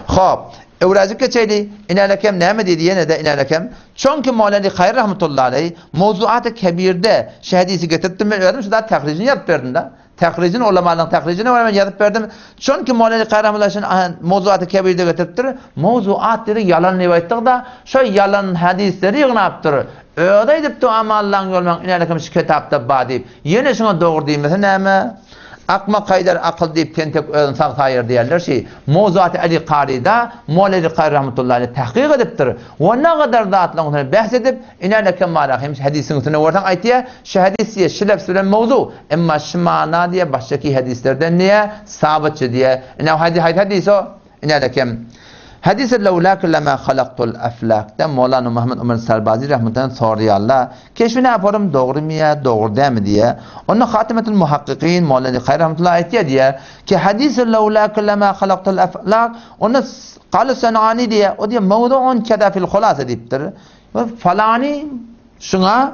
Hop, öwräjik geçeýli, inälekem näme diýdi ýene-de inälekem, Çünki Mowlana Kaýry rahmetullahi aleýh Mowzuaty Kebirde şu hadisi getiripdir, men özüm şu zat tahrijini ýazyp berdim-de. Tahrijini ulamalaryň tahrijine görä men ýazyp berdim. Çünki Mowlana Kaýry rahmetullahi şuny Mowzuaty Kebirde getiripdir. Mowzuat diýdi ýalan diýip aýtdyk-da, şo ýalan hadisleri ýygnapdyr. Özi aýdypdy amallaň ýolmaň inälekem şu kitapda bar diýip. Ýene şuňa dogry diýmese näme? Akmak haýdar akyl diýip tentek özüni sag saýar diýerler şi. Mowzuaty Ali Karyda Molla Ali Kary rahmetullahi aleyh tahkyk edipdir. We nagadar zatlaryň üstüne behs edip, inälekem marahim şu hadisiň üstüne görseň aýtýar, şu hadis diýýär şu lefz bilen mowzu, emma şu mana diýýär başgaki hadislerden diýýär sabytçy diýýär. Ine haýsy hadis o? Inälekem. Hadis-i lewlâke lemâ halaktul eflâk'da Mowlana Muhammed Ömer Sarbazi rahmetullah soraýarlar, Keşfi näporym dogrymy ýa dogry dälmi diýýär. Onda Hatimetul Muhakkikin Mowlana Kaýry rahmetullah aýtýar diýýär ki Hadis-i lewlâke lemâ halaktul eflâk onda Galy Senani diýýär, o diýýär mowzuun keza fil hulasa diýipdir. Falany Şuňa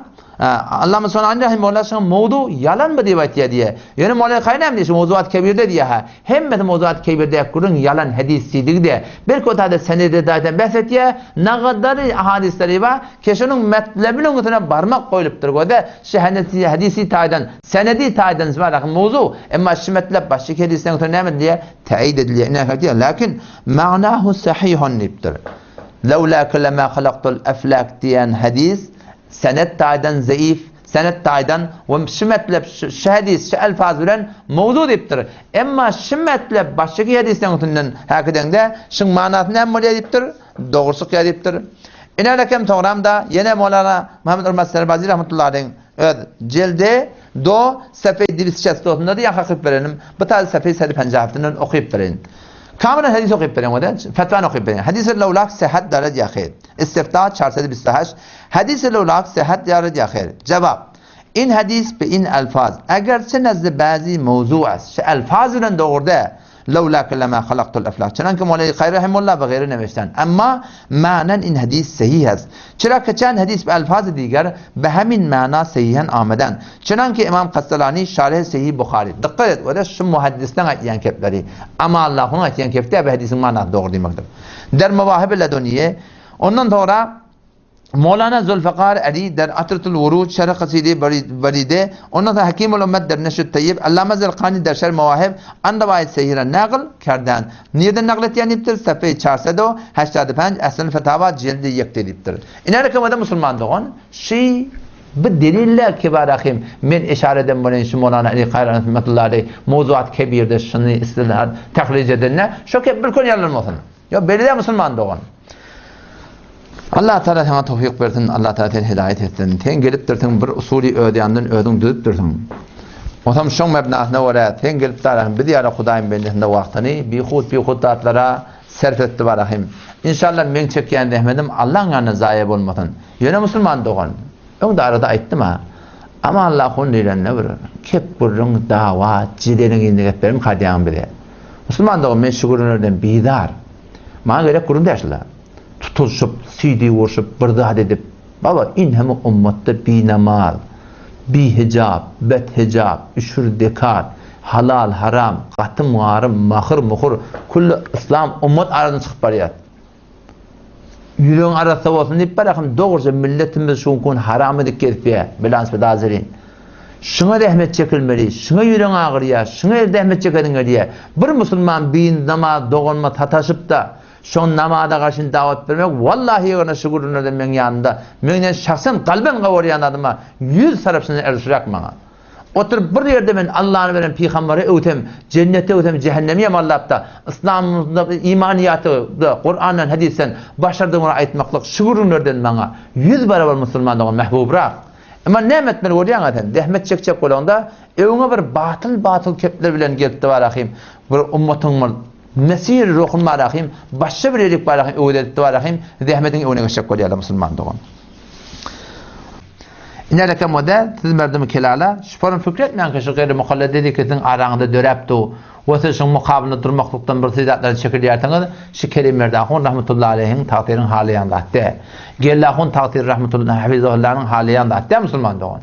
Allama Sonani rahimehullah şuňa mowzu ýalanmy diýip aýtýar diýýär. Ýöne Mowlana Kaýy näme diýýär? Şu mowzuat kebirde diýýär ha. Hemmesi mowzuat kebirde gürrüň ýalan hadis diýdigi diýýär. Belki o taýda senede taýdan bäs etýär. Nagadary hadisleri bar. Ke şunuň metlebiniň üstüne barmak goýlupdyr. Göze şu hadisi taýdan senedi taýdan bar mowzu. Emma şu metlep başga hadisleriň üstüne näme edilýär? Täýid edilýär. Ine diýýär. Lakin ma'nahu sahihun diýipdir. Lewlâke lemâ halaktul eflâk diýen hadys senet taýdan zeif, senet taýdan we şu metlep şu hadys şu elfaz bilen mowzu diýipdir. Emma şu metlep başga hadisleriň üstünden häkideňde şuň manasy näme bolýar diýipdir? Dogry çykýar diýipdir. Inälekem soňramda ýene Mowlana Muhammed Urmat Serbazi rahmetullahi aleyhiň öz jeldi do sefeý dibis şestosynda diýen hakyp berenim. Bu taýda sefeý sedi penjahaftinden okyp bereýin. Kamylan hadis okyp bereýin we fetwany okyp bereýin. Hadis-i lewlak sehat dared ýa heýr. Istifta 428. Hadis-i lewlak sehat dared ýa heýr. Jawap. In hadis bi in elfaz. Egerçe nezdi bäzi mowzu est. Şu elfaz bilen dogry däl. Lewlâke lemâ halaktul eflâk. Çynanki Mowlana Kaýry rahimullah we gaýry neweşten. Emma ma'nen in hadis sahih est. Çyra ki çend hadis bi elfaz diger bi hemin ma'na sahihen ameden. Çynanki Imam Kastalani şarih Sahih Buhari. Dykgat et, o-da şu muhaddisleň aýtýan kepleri. Amma Allahyň aýtýan kepi däl, bu hadisiň manasy dogry diýmekdir. Der Mewahib-i Leduniye. Ondan soňra Mowlana Zülfikar Ali der Atretul Wurud şerh Kaside Baride, ondan soň Hakimul Ummet der Neşrut Tayyib, Allama Zerkani der Şerh Mewahib an rivayet sehira nagl kerden. Nirden nagl etýän diýipdir? Safeý çarsedo heştady penj Ehsenül Fetawa jildi ýekde diýipdir. Ine rekamada musulman dogan şy bu deliller ki bar ahim men eşare eden boleýin şu Mowlana Ali Kary rahmetullahi aleyh Mowzuat Kebirde şuny istidlal tahrij edende şo kep bir kön ýalan bolsun. Ýok beýle däl musulman dogan. Allah Teala saňa towfyk bersin, Allah Teala seni hidaýet etsin. Sen gelipdirsiň bir usuly öz ýanyndan özüň düzüpdirsiň. Onsoň şoň mebnasyna görä sen gelip darahym biz ýaly Hudaýyň bendesinde wagtyny bihut bihut zatlara serf etdi barahym. Inşallah meň çekýän zähmetim Allaň ýanynda zaýa bolmasyn. Ýöne musulman dogan, öňde arada aýtdym ha. Ama Allah hun diýlende bir kep gürrüň, dawa, jedeliň indi gep bermi kadýaň bize. Musulman dogan men şu gürrüňlerden bizar. Maňa gerek gürrüň däl şular. Tutulyşyp, süýdi urşup, bir zat edip, baba inheme ummatda binamaz, bihijap, bethijap, üşür dekat, halal, haram, gatym-garym, mahyr-muhyr, külli yslam ummat aradan çykyp barýar. Ýüregiň arassa bolsun diýip barahym dogruja milletimiz şu gün haram edip gezipýär bilans bidazerin. Şuňa zähmet çekilmeli, şuňa ýüregiň agyrýar, şuňa zähmet çekesiň gelýär. Bir musulman bin namaz doganma sataşypda şoň namaza garşy dawat bermek wallahi ýöne şu gürrüňlerden meň ýanymda menden şahsen galben gabarýan adyma ýüz tarapyndan ersüräk maňa. Oturyp bir ýerde men Allany beren pygambere öwsem, jenneti öwsem, jähennemi ýamanlap-da, yslamymyzda imanyýaty-da, Kurandan, hadysdan başardygymy aýtmaklyk şu gürrüňlerden maňa ýüz barabar musulman dogan mähbubrak. Emma näme etmeli bolýaň-a sen? Zähmet çekjek bolaňda, öňüňe bir batyl-batyl kepler bilen gelipdi barahym, bir ummatyň bir mesir ruhun barahym, başga bir ýerik barahym öwez edipdi barahym, zähmetiň öňüne geçjek bolýarlar musulman dogan. Ine rekem o däl, siz merdumi kelala, şu forum pikir etmäň ki şu gaýry mukalledi ki siziň araňyzda döräp du we siz şuň mukabylynda durmaklykdan bir siz zatlara çekilýärsiňiz, şu Kerim Merdahun rahmetullahi aleýhiň tagsyryň halaýan zat däl. Gellahun tagsyry rahmetullahi hafizahullanyň halaýan zat däl musulman dogan.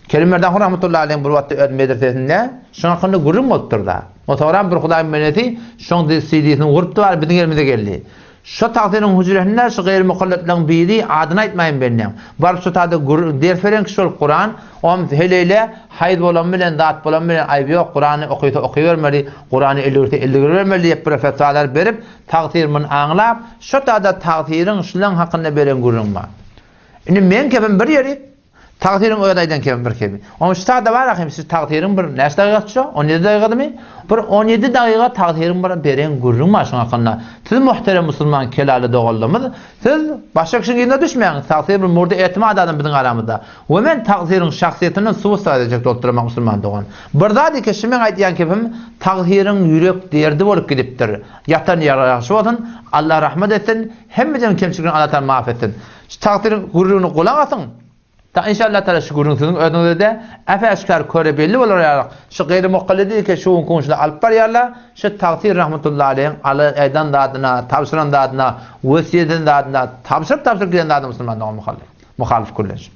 Kerim Merdahun rahmetullahi aleýhiň bir wagtda öz medresesinde şuň hakynda gürrüň bolupdyr-da. Otagram bir hudaýyň bendesi şoň CD-sini gurupdy bar biziň elimize geldi. Şo tagsyryň hüjresinde şu gaýry-mukalletleriň biri, adyny aýtmaýyn bendäň, baryp şo taýda gür, ders beren kişi bolup Kuran, om heleýle haýz bolan bilen, zat bolan bilen aýby ýok, Kurany okysa okybermeli, Kurany eldigirse eldigiribermeli diýip bir fetwalar berip, tagsyr muny aňlap, şo taýda tagsyryň şulaň hakynda beren gürrüň bar. Indi meň kepim bir ýeri, Tagsyryň özi aýdan kemi bir kemi. Onuň şu sada bar ahim siz tagsyryň bir näçe dagyga şu? 17 dagygadymy? Bir 17 dagyga tagsyryň bir beren gürrüň bar şuň hakynda. Siz muhterem musulman kelaly doganlarymyz, siz başga kişiniň yzyna düşmäň. Tagsyr bir murdy etimat adam biziň aramyzda. We men tagsyryň şahsyýetinden suwustat etjek bolup duramak musulman dogan. Bir zat eke şu meň aýdýan kepim tagsyryň ýürek derdi bolup gidipdir. Ýatan ýeri ýagşy bolsun, Allah rahmet etsin, hemmejeniň kemçiligini Allah Taala maaf etsin. Şu tagsyryň gürrüňine gulak asyň. Ta inşallah taala şu gürrüň siziň özüňize-de äp-äşgär köre belli bolar ýaly. Şu gaýry mukallidi ki şu günki gün şuny alyp barýarlar. Şu tagsyr rahmetullahi aleýhiň aly aýdan zadyna, tabşyran zadyna, wesýet eden zadyna, tabşyryp tabşyryp giden zadyna musulman dogan muhalif. Muhalif gürleş.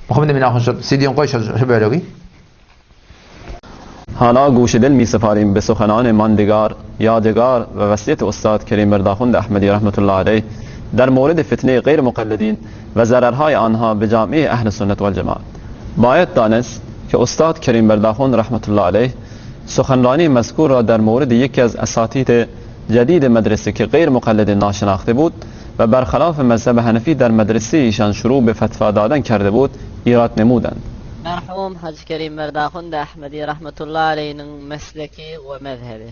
Muhammed Emin ahun şu CD-ni goý şu bölegi. حالا گوش دل می سپاریم به سخنان ماندگار، یادگار و وصیت استاد کریم مرداخوند احمدی رحمت الله علیه در مورد فتنه غیر مقلدین و ضررهای آنها به جامعه اهل سنت و الجماعت. باید دانست که استاد کریم برداخوند رحمت الله علیه سخنرانی مذکور را در مورد یکی از اساتید جدید مدرسه که غیر مقلد ناشناخته بود و برخلاف مذهب حنفی در مدرسه ایشان شروع به فتوا دادن کرده بود ایراد نمودند. Merhum Hajy Kerim Merdahund Ahmedi rahmetullahi aleýhiniň mesleki we mezhebi.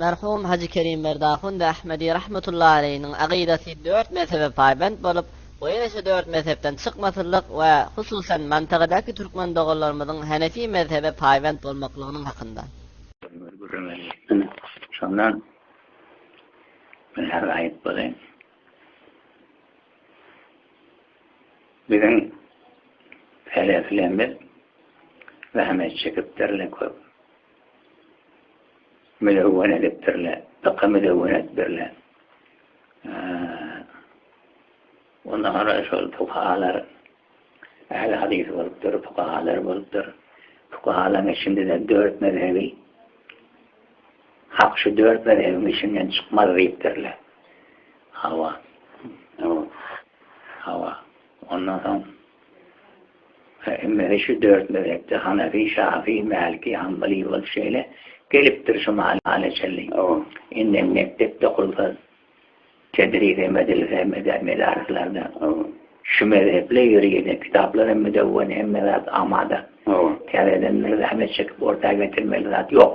Merhum Hajy Kerim Merdahund Ahmedi rahmetullahi aleýhiniň akydasy dört mezhebe paýbent bolup we ýene şu dört mezhepden çykmasyzlyk we hususan mantagadaky türkmen doganlarymyzyň Hanefi mezhebe paýbent bolmaklygynyň hakynda. Şondan men häzir aýdyp bolaýyn. Biziň seleflerimiz zähmet çekipdirler köp. Müdewwen edipdirler, fykhy müdewwen edipdirler. Ondan soňra şol fukahalar ähli hadys bolupdyr, fukahalar bolupdyr. Fukahalaryň içinde-de dört mezhebi Hak şu dört mezhebiň içinden çykmaz diýipdirler. Hawa. Hawa. Ondan soň hemmesi şu dört mezhepde Hanefi, Şafi, Mäliki, Hanbali bolup şeýle gelipdir şu mahala çenli. Indem mekdepde okulsa, tedris hem edilse medarislarda şu mezheple ýörite kitaplar hem müdewwen hemme zat amada. Täzeden bir zähmet çekip orta getirmeli zat ýok.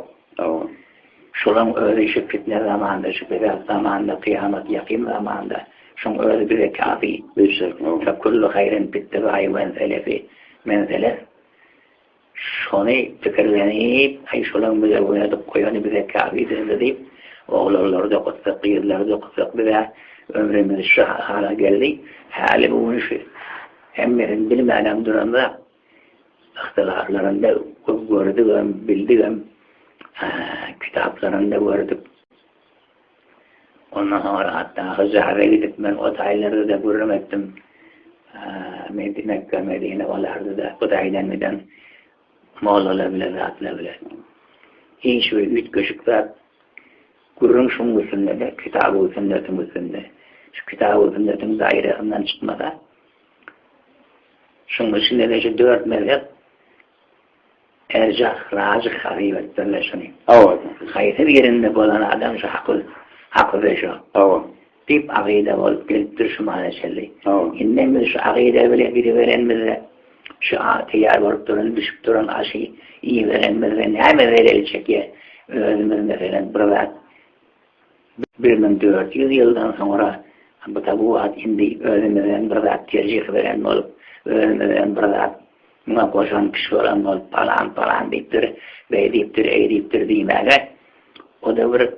Şolaň özi şu fitne zamanynda, şu fesat zamanynda, kyýamat ýakyn zamanynda şoň özi bize kafi. Fe kullu haýrin bittiba'i men selefi, men selef. Şony pikirlenip, aý şolaň bize oýnadyp goýany bize kafidir indi diýip, oglanlary-da okatsak, gyzlary-da okatsak biz-ä ömrümiz şu hala geldi. Häli bu gün şu hemmesini bilmänem duramzak. Yhtylaflarynda gördügem, bildigem, kitaplarynda gördük. Ondan soňra hatda Hyjaza gidip men o taýlarda-da gürrüň etdim. Mekge, Medine olarda-da bu taýdan giden mollalar bilen, zatlar bilen. Hiç bir üýtgeşik zat. Gürrüň şuň üstünde-de, kitabu sünnetiň üstünde. Şu kitabu sünnetiň daýrasyndan çykmasa, şuň içinde-de şu dört mezhep erjah, rajyh hasyp etdirler şuny. Hawa. Haýsy birinde bolan adam şu haky, haky şu. Hawa. Diýip agyda bolup gelipdir şu mahala çenli. Hawa. Indem biz şu agyda bile gidiberenimizde, şu taýýar bolup duran, bişip duran aşy iýiberenimizde näme zelel çekýär? Özümiz meselem bir zat 1400 ýyldan soňra bu tabuat indi özümizden bir zat terjih beren bolup, özümizden bir zat muňa goşan kişi bolan bolup palan palan diýipdir, beý diýipdir, eý diýipdir diýmäge o-da bir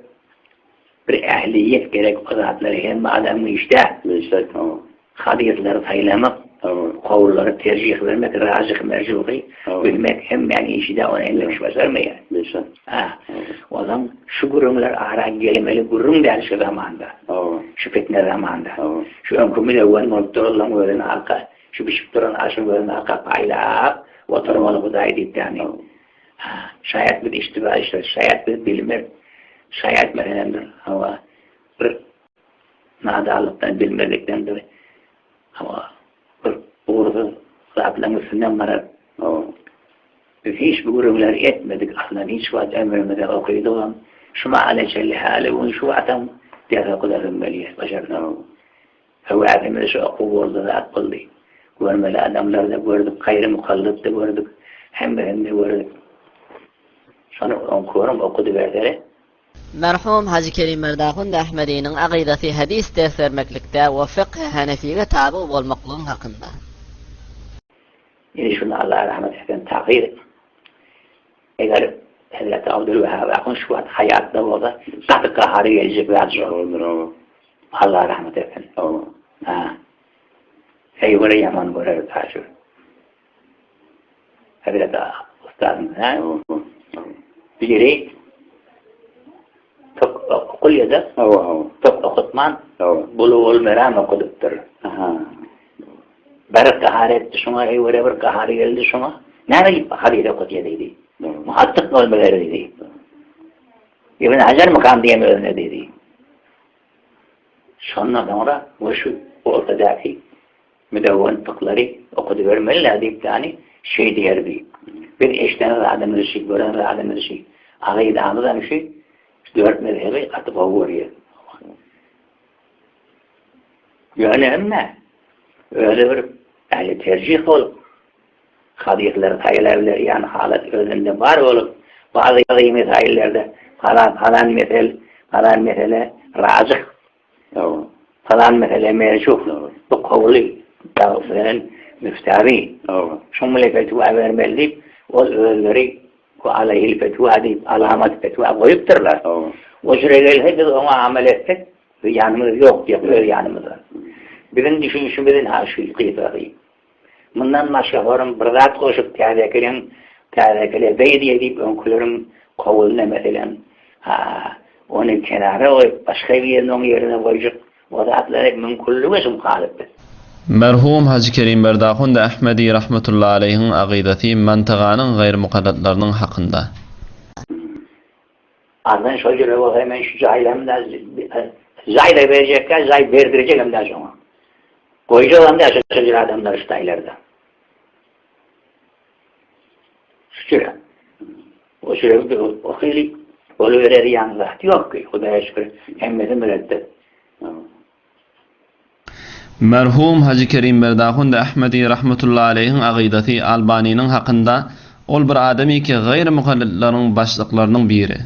Bir ähliýet gerek o zatlary hemme adamyň işdä. Işdä tamam. Hadyslary saýlamak, Tamam. kowullary terjih bermek, rajyh merjuhy Tamam. bilmek hemmäň işidä ony hemme kişi başarmaýar. Beşer. Ha. Onsoň şu gürrüňler ara gelmeli gürrüň däl şu zamanda. Hawa. Şu fitne zamanda. Hawa. Şu öňki müdewwen bolup duranlaryň özüni halka, şu bişip duran aşyň özüni halka paýlap oturmaly Hudaý diýip ýagny. Ha, şaýat biz iştiba işler, şaýat biz bilmez. Şaýat meselemdir, hawa, bir nadanlykdan, bilmezlikdendir. Hawa, bir ugursyz zatlaryň üstünden barar. Hawa. Biz hiç bu gürrüňleri etmedik, aslan hiç wagt ömrümizde okydygam, şu mahala çenli häli gün şu wagtam ders okadasym gelýär, başarsam. Höwesimiz şu okuw boldy, zat boldy. Görmeli adamlary-da gördük, gaýry mukallyt-da gördük, hemmesini-de gördük. Şony oňkörüň okudybersene. Merhum Hajy Kerim Merdahund Ahmediniň agydasy hadys ders bermeklikde we fykh-y hanefige taby bolmaklygyň hakynda. Indi şuny Allah rahmet etsin takyr eger Hezreti Abdülwehhab ahun şu wagt haýatda bolsa gaty gahary geljek zat şol. Allah rahmet etsin. Ha. Heý göre ýaman görer taşy. Hezreti ustadym, ha? Biri tok okul ýa-da Hawa, hawa. tok okutman Hawa. Bulugul Meram okudypdyr. Aha. Bir gahar etdi şoňa, heý göre bir gahary geldi şoňa. Näme diýip hadys okudýar diýdi. Muhaddyk bolmaly diýdi. Ibn Hajar mykam diýen özüne diýdi. Şondan soňra we şu ortadaky müdewwen fyklary okadybermeli-dä diýip ýany şeý diýerdi. Biz eşiden zadymyz şi, gören zadymyz şi. Akydamyzam şi, şu dört mezhebi gaty gowy görýäs. Ýöne emme özi bir ähli terjih bolup, Hadyslary saýlabilerýän halat özünde bar bolup, bazy mesaillerde falan falan mesel, falan mesele rajyh, falan mesele merjuh, bu kowly bilen müftabi, şuň bilen fetwa bermeli diýip, ol özleri we aleýhil fetwa diýip alamat fetwa goýupdyrlar. O jüre gelse biz oňa amal etsek, zyýanymyz ýok diýip öz ýanymyzdan. Biziň düşünişimiz ynha şu gysasy. Mundan başga horum bir zat goşup täzekiliň täzekile beý diýe diýip öňküleriň kowulyna meselem ha ony kenara goýup başga birini oň ýerine goýjak o zatlary müňkünlige şum galyp biz. Merhum Hajy Kerim Berdahund Ahmedi rahmetullahi aleýhiň agydasy mantyganyň gaýrymukaddatlarynyň hakynda. Azdan şol ýere bolsa men şu jaýlamda jaý-da berjekkä jaý berdirjegem däl şoňa. Goýjagam däl şo jüre adamlary şu taýlarda. Şu jüre. O jüre o hili boluberer ýaly zat ýok ki, Hudaýa şükür hemmesi mürettep. Merhum Hajy Kerim Berdahund Ahmedi rahmetullahi aleýhiň agydasy Albanynyň hakynda ol bir adamyki gaýry mukallytlaryň başlyklarynyň biri.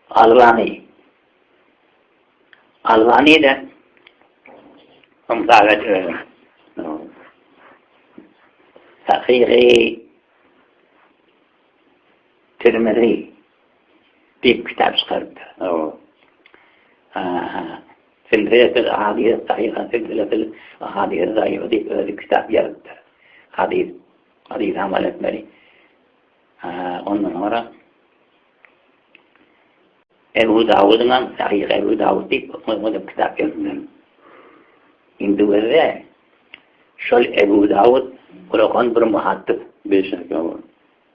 Albany. Albany-da ynsap et özüň. Sahyhy Tirmizi diýip kitap çykarypdyr. Silsiletil ahadis sahyha silsiletil ahadis zaifa diýip özi kitap ýazypdyr. Hadys, hadys amal etmeli. Ondan soňra Ebu Dawudyň hem Sahyh Ebu Dawud diýip o-da kitap ýazypdyr. Indi gözle, şol Ebu Dawud ulakan bir muhaddys. Beşik, hawa.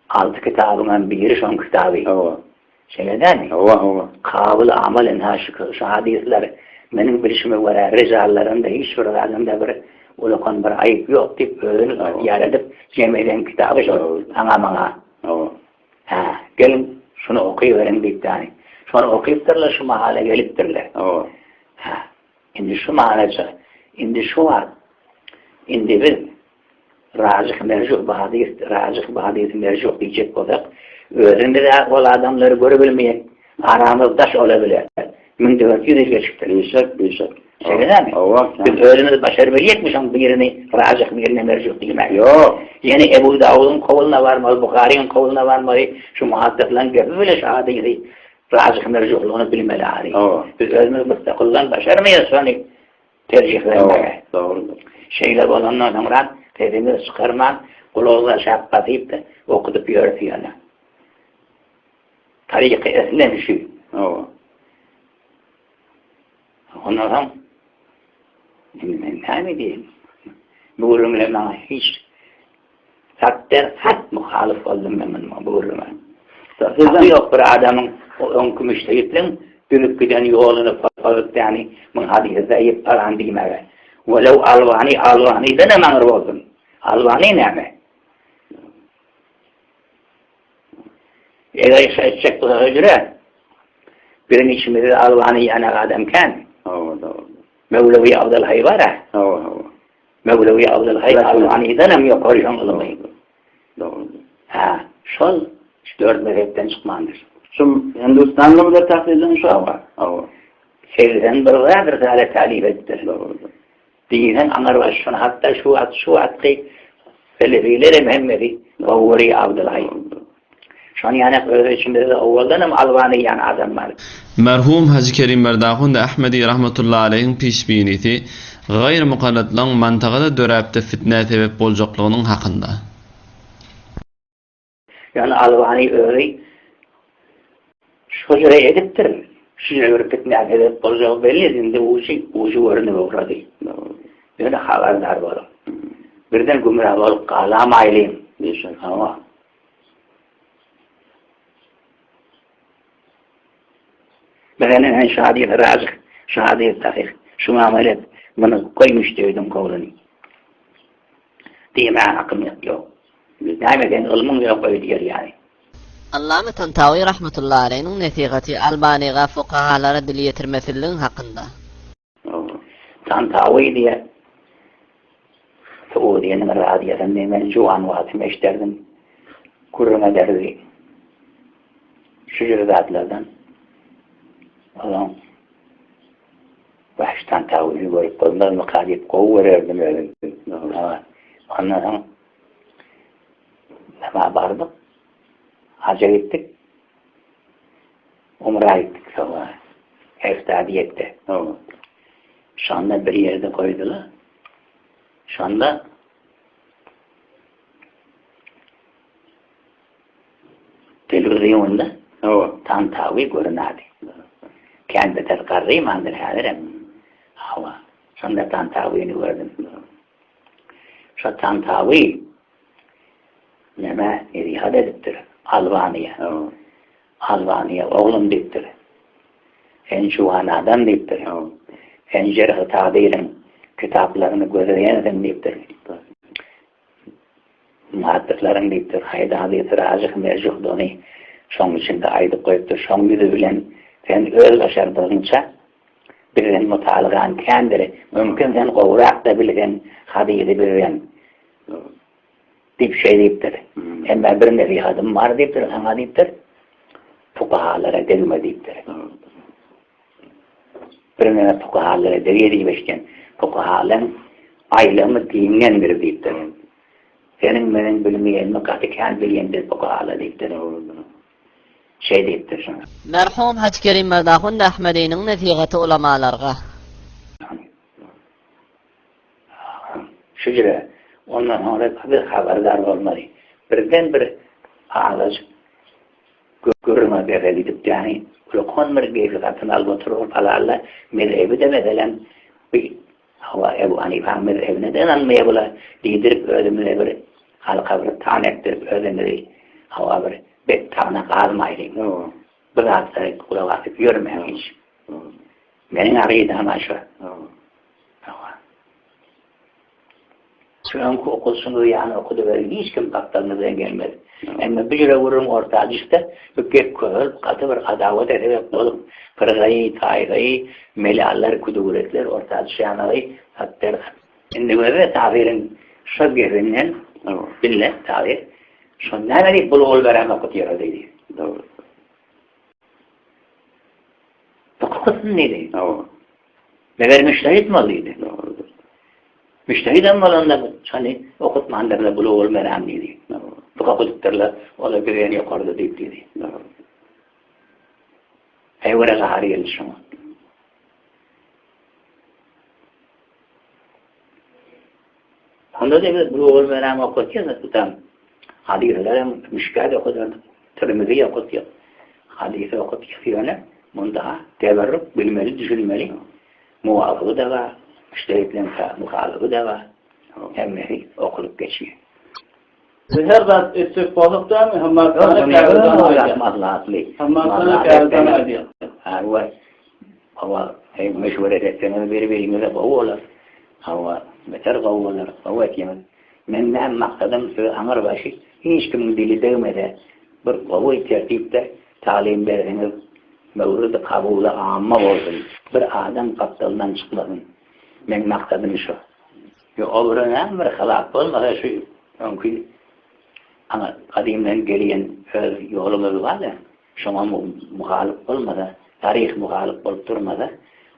Alty kitabyň hem biri şoň kitaby. Hawa. Şeýle dälmi? Hawa, hawa. Kabyl amal ynha şu şu hadyslar meniň bilşime görä rijallarynda hiç bir zadynda bir ulakan bir aýyp ýok diýip özüni ygtyýar edip jem eden kitaby şol aňa maňa. Hawa. Hä, geliň şuny okyberiň diýip ýany. Şony okypdyrlar şu mahala gelipdirler. Hawa. Hä. Indi şu mahalaça, indi şu wagt indi biz Rajyh merjuh bu hadys, rajyh bu hadysy merjuh diýjek bolsak, özümiz-ä ol adamlary görübilmeýäk, aramyz daş ola bile. 1400 ýyl geçipdir. Bişek, bişek. Şeýle dälmi? Hawa. Biz özümiz başarybilýäkmi şoň birini rajyh, birine merjuh diýmäge? Ýok. Ýene Ebu Dawudyň kowluna barmaly, Buharyň kowluna barmaly, şu muhaddyslaryň gepi bile şu hadysy rajyh merjuhlygyny bilmeli ahyry. Hawa. Biz özümiz mustaqildan başarmaýarys şony. Terjih bermäge. Dogrudyr. Şeýle bolandan soňra sesimizi çykarman, gulagyza şap basyp-da, okudyp ýörüs ýöne. Taryky eslem şu. Hawa. Ondan soň indi men näme diýeýin? Bu gürrüňler maňa hiç Sat der sat muhalyf boldum men munuň bu gürrüňe. Haky ýok bir adamyň o öňki müştehitleň düzüp giden ýoluny pozup ýany muň hadysy zaýyp palan diýmäge. Welew Albany Albanydanam aňry bolsun. Albany näme? Eger şo etjek bolsa höjüre. Biziň içimizde Albany ýanak adam kän. Hawa dogry. Mewlewi Abdylhaý bar-a. Hawa hawa. Mewlewi Abdylhaý Albanydan hem ýokary şoň ylmy. Dogrudyr. Hä, şol şu dört mezhepden çykmandyr. Şu Hindistanly bilen tahsilden şo? Hawa. Hawa. 81 zat risale talip edipdir. Dogrudyr. Diýseň aňyrbaş şony hatda şu wagt şu wagtky selefiler hem hemmesi gowy görýär Abdylhaý. Şony ýanak öz içimizde owaldan hem Albany diýen adam bar. Merhum Hajy Kerim Berdahund Ahmedi rahmetullahi aleýhiň pişbinisi gaýry mukallatlaň mantagada döräpde fitnä sebep boljaklygynyň hakynda. Ýöne Albany özi şo ýere edipdir. Şu ýere bir fitnä sebep boljagy belli indi ujy ujy görünip ugrady. Ýöne habardar boluň. Birden gümra bolup galamaýlyň. Hawa. Meselem, sen şu hadysy rajyh, şu hadys sahyh, şuňa amal et, muny goý müştehidiň kowluny. Diýmäge hakym ýok. Näme sen ylmyň ýok öýdýär ýaly. Allame Tantawi rahmetullahi aleýhiniň nesihaty Albanyga fukahalara dil ýetirmesizligiň hakynda. Tantawi diýe Saudiýanyň radiosynda men juwan wagtym eşderdim. Gürrüň ederdi. Şu jür zatlardan. Onuň Wah, şu Tantawini görüp bolmazmyka diýip gowy görerdim özüm. Ondan soň nämä bardyk? Haja gitdik. Umra gitdik soňra. Heftady ýetdi. Şonda bir ýerde goýdular. Şonda telewizionda Tantawi görünadi. Kän beter garrymandyr häzirem. Hawa. Şonda Tantawini gördüm. Şo Tantawi näme nesihat edipdir Albaniýa. Albaniýa oglum diýipdir. Sen juwan adam diýipdir. Sen Jerh-i Tadiliň kitaplaryny gözleýänsiň diýipdir. Muhaddyslaryň diýipdir, haýsy hadysy rajyh merjuhdygyny şoň içinde aýdyp goýupdyr. Şoň ýüzi bilen sen öz başardygyňça bizden mutalagan kändir. Mümkin sen gowrak-da bilseň hadysy bizden. Diýip şeý diýipdir. Emma bir nesihatym bar diýipdir, saňa diýipdir. Fukahalara degme diýipdir. Bir mene fukahalara degýär diýip eşitýän. Fukahalaryň aýlygymy giňdendir diýipdir. Seniň meniň bilmeýänimi gaty kän bilýändir fukahalar diýipdir. Şeý diýipdir şoňa. Merhum Hajy Kerim Merdahund Ahmediniň nesihaty ulamalarga. Şujra ondan soňra biz habardar bolmaly. Birden bir azajyk gürrüňe bere gidip ýany ulkan bir gepi satyn alyp oturyp halalla mezhebi-de meselem bi hawa Ebu Hanifaň mezhebine-de ynanmaýar bular diýdirip özümize bir halka bir tan etdirip özümizi hawa bir bet tagna gazmaýlyň. Bu zatlara gulak asyp ýörmäň hiç. Meniň akydam-a şo. Hawa. Şu öňki okuwçyňyzy ýany okudyberiň, hiç kim gapdalyňyzdan gelmez. Emma bir ýere gürrüň orta düşse, bu gep köpelip, gaty bir adawata sebäp bolup, pyrgaýy, taýgaýy, melallar, küdügürekler orta düşýänligi satdyr. Indi gözle Tahyryň şo gepinden diňle Tahyr, şo näme diýip bulgul berem okutýar diýdi. Dogry. Okutsyn diýdi. Hawa. Meger müştehit bol diýdi. Dogrudyr. Müştehidem bolanda şony okutmandyrlar bulgul berem diýdi. Dogry. Bu okudypdyrlar, olar bizden ýokarda diýip diýdi. Dogry. Heýwere gahary geldi şoňa. Onda da biz Bulugul Meram okatýas, tutam. Hadyslar hem Müşkat okadardyk, Tirmizi okatýas. Hadysy okatýas ýöne munda teberruk bilmeli, düşünmeli. Muwafygy da bar, müştehitleň muhalyfy da bar. Hemmesi okulyp geçýär. Biz her zat etjek bolsak dämi, Hammasana käbirden aýdýar. Maslahatly. Hammasana käbirden aýdýar. Hawa. Hawa, heý, meşweret etseňiz bir-biriňize gowy bolar. Hawa, beter gowy bolar. Gowy etýäňiz. Meň näme maksadym size aňyrbaşy hiç kimiň dili degmese bir gowy tertipde talim berseňiz möwridi kabuly amma bolsun. Bir adam gapdalyndan çykmasyn. Meň maksadym şo. Ýok, o bir näme bir hylap bolmasa şu öňki aňa gadymdan gelýän öz ýolumyz bar-da. Şoňa muhalyp bolmasa, taryh muhalyp bolup durmasa,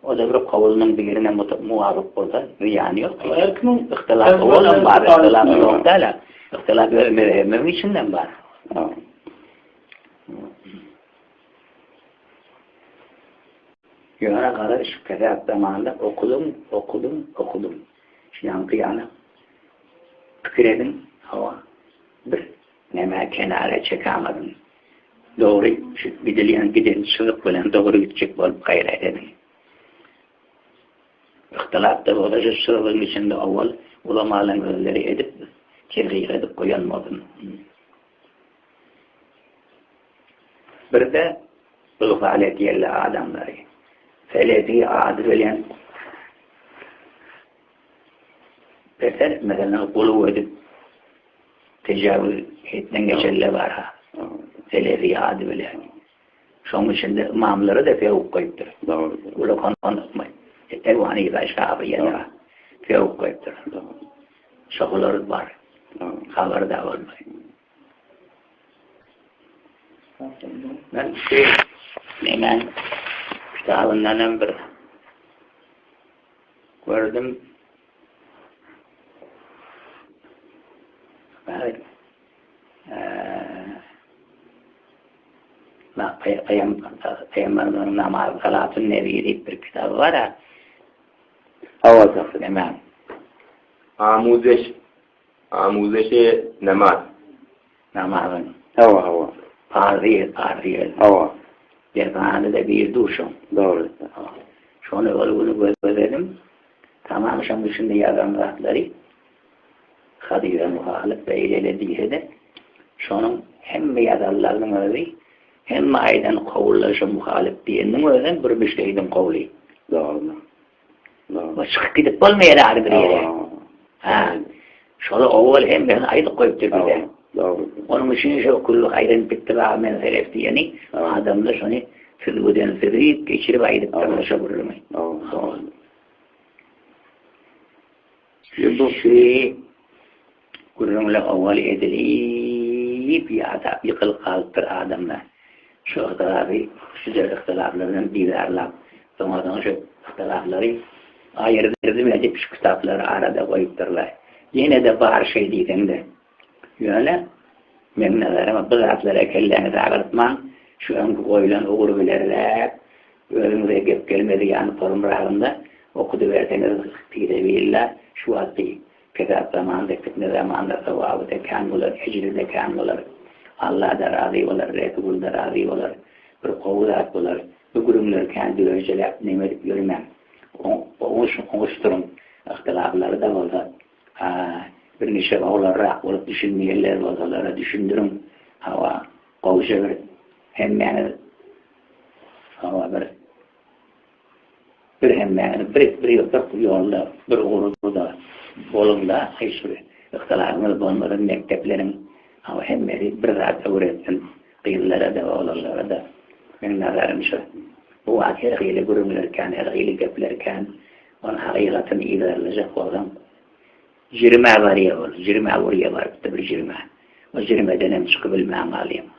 o-da bir kowlunyň birine muwapyk bolsa, zyýany ýok. Her kimiň Yhtylap owalam bar, yhtylap ýok däl-ä. Yhtylap öz mezhebimiziň içindem bar. Ýöne gara şu kesap zamanda okudym, okudym, okudym. Şu ýaňky ýaly pikir ediň, hawa, bir Nämä kenara çekämediň? Dogry şu gidilýän giden çyzyk bilen dogry gitjek bolup gaýrat ediň. Yhtylap-da bolsa şu çyzygyň içinde owal ulamalaryň özleri edip, terhik edip goýan bolsun. Bir-de ygfal edýärler adamlary. Selefi ady bilen beter meselem guluw edip Tejawüz hetden geçenler bar-ha. Selefi ady bilen. Şonuň içinde ymamlara-da fewk goýupdyr. Dogrudyr. Ulakan Ebu Hanife, Şafiýe-de fewk goýupdyr. Şolar bar. Habary-da bolmaý. Men şu nemäň kitabyndanam bir gördüm. Pygamberimiziň namaz salatun nebi diýip bir kitaby bar. Hawa tagsyr. Näme? Amuzeş Amuzeşi namaz. Namazyň. Hawa hawa. Parzyýet parzyýet. Hawa. Derhanada bir duşuň. Dogry. Şony ol güni gözledim. Tamam şoň içinde ýazan zatlary hadysa muhalyp beýle-le diýse-de, şonuň hemme ýazanlarynyň özi, hemme aýdan kowullar şo muhalyp diýeniniň özem bir müştehidiň kowly. Dogry. Dogry. O çykyp gidip bolmaýar ahyry bir ýere. Ha. Şoly owal hemmesini aýdyp goýupdyr bize. Dogry. Onuň üçin şo kullu haýryn bittiba men selef diýeni adamlar şony süzgüden süzüp geçirip aýdypdyrlar şo gürrüňi. Dogry. Şu gürrüňler owal edilip ýadap ýykylyp galypdyr adamlar. Şu yhtylafy, şu yhtylaflardan bizarlap, soňa-soň şu yhtylaplary aýyrdym edip şu kitaplary arada goýupdyrlar. Ýene-de bar şeý diýseň-de. Ýöne, meň nazaryma bu zatlara kelläňizi agyrtmaň, şu öňki goýlan ugur bilerräk, özüňize gep gelmedi ýany porumragynda okudyberseňiz fisebilla şu wagtky pesat zamanda fitne zamanda sogaby-da kän bolar, ejri-de kän bolar. Alla-da razy bolar, Resul-da razy bolar. Bir gowy zat bolar. Bu gürrüňleri kän düwürjeläp neme edip ýörmäň. Oňuşdyryň. Yhtylaplary-da bolsa. Bir niçe oglanrak bolup düşünmeýänler bolsalara düşündiriň. Hawa, gowja bir hemmäňiz. Hawa bir bir hemmäňiz bir bir bir ýolda bir ugurda boluňda aý şu yhtylabyňyz bolmasyn mekdepleriň hawa hemmesi bir zat öwretsin gyzlara-da oglanlara-da meň nazarym şu bu wagt her hili gürrüňler kän her hili gepler kän onuň hakykatyny yzarlajak bolsaň jirimä barýa ol jirimä urýa barypdy bir jirimä o jirimedenem çykybilmän galýaň.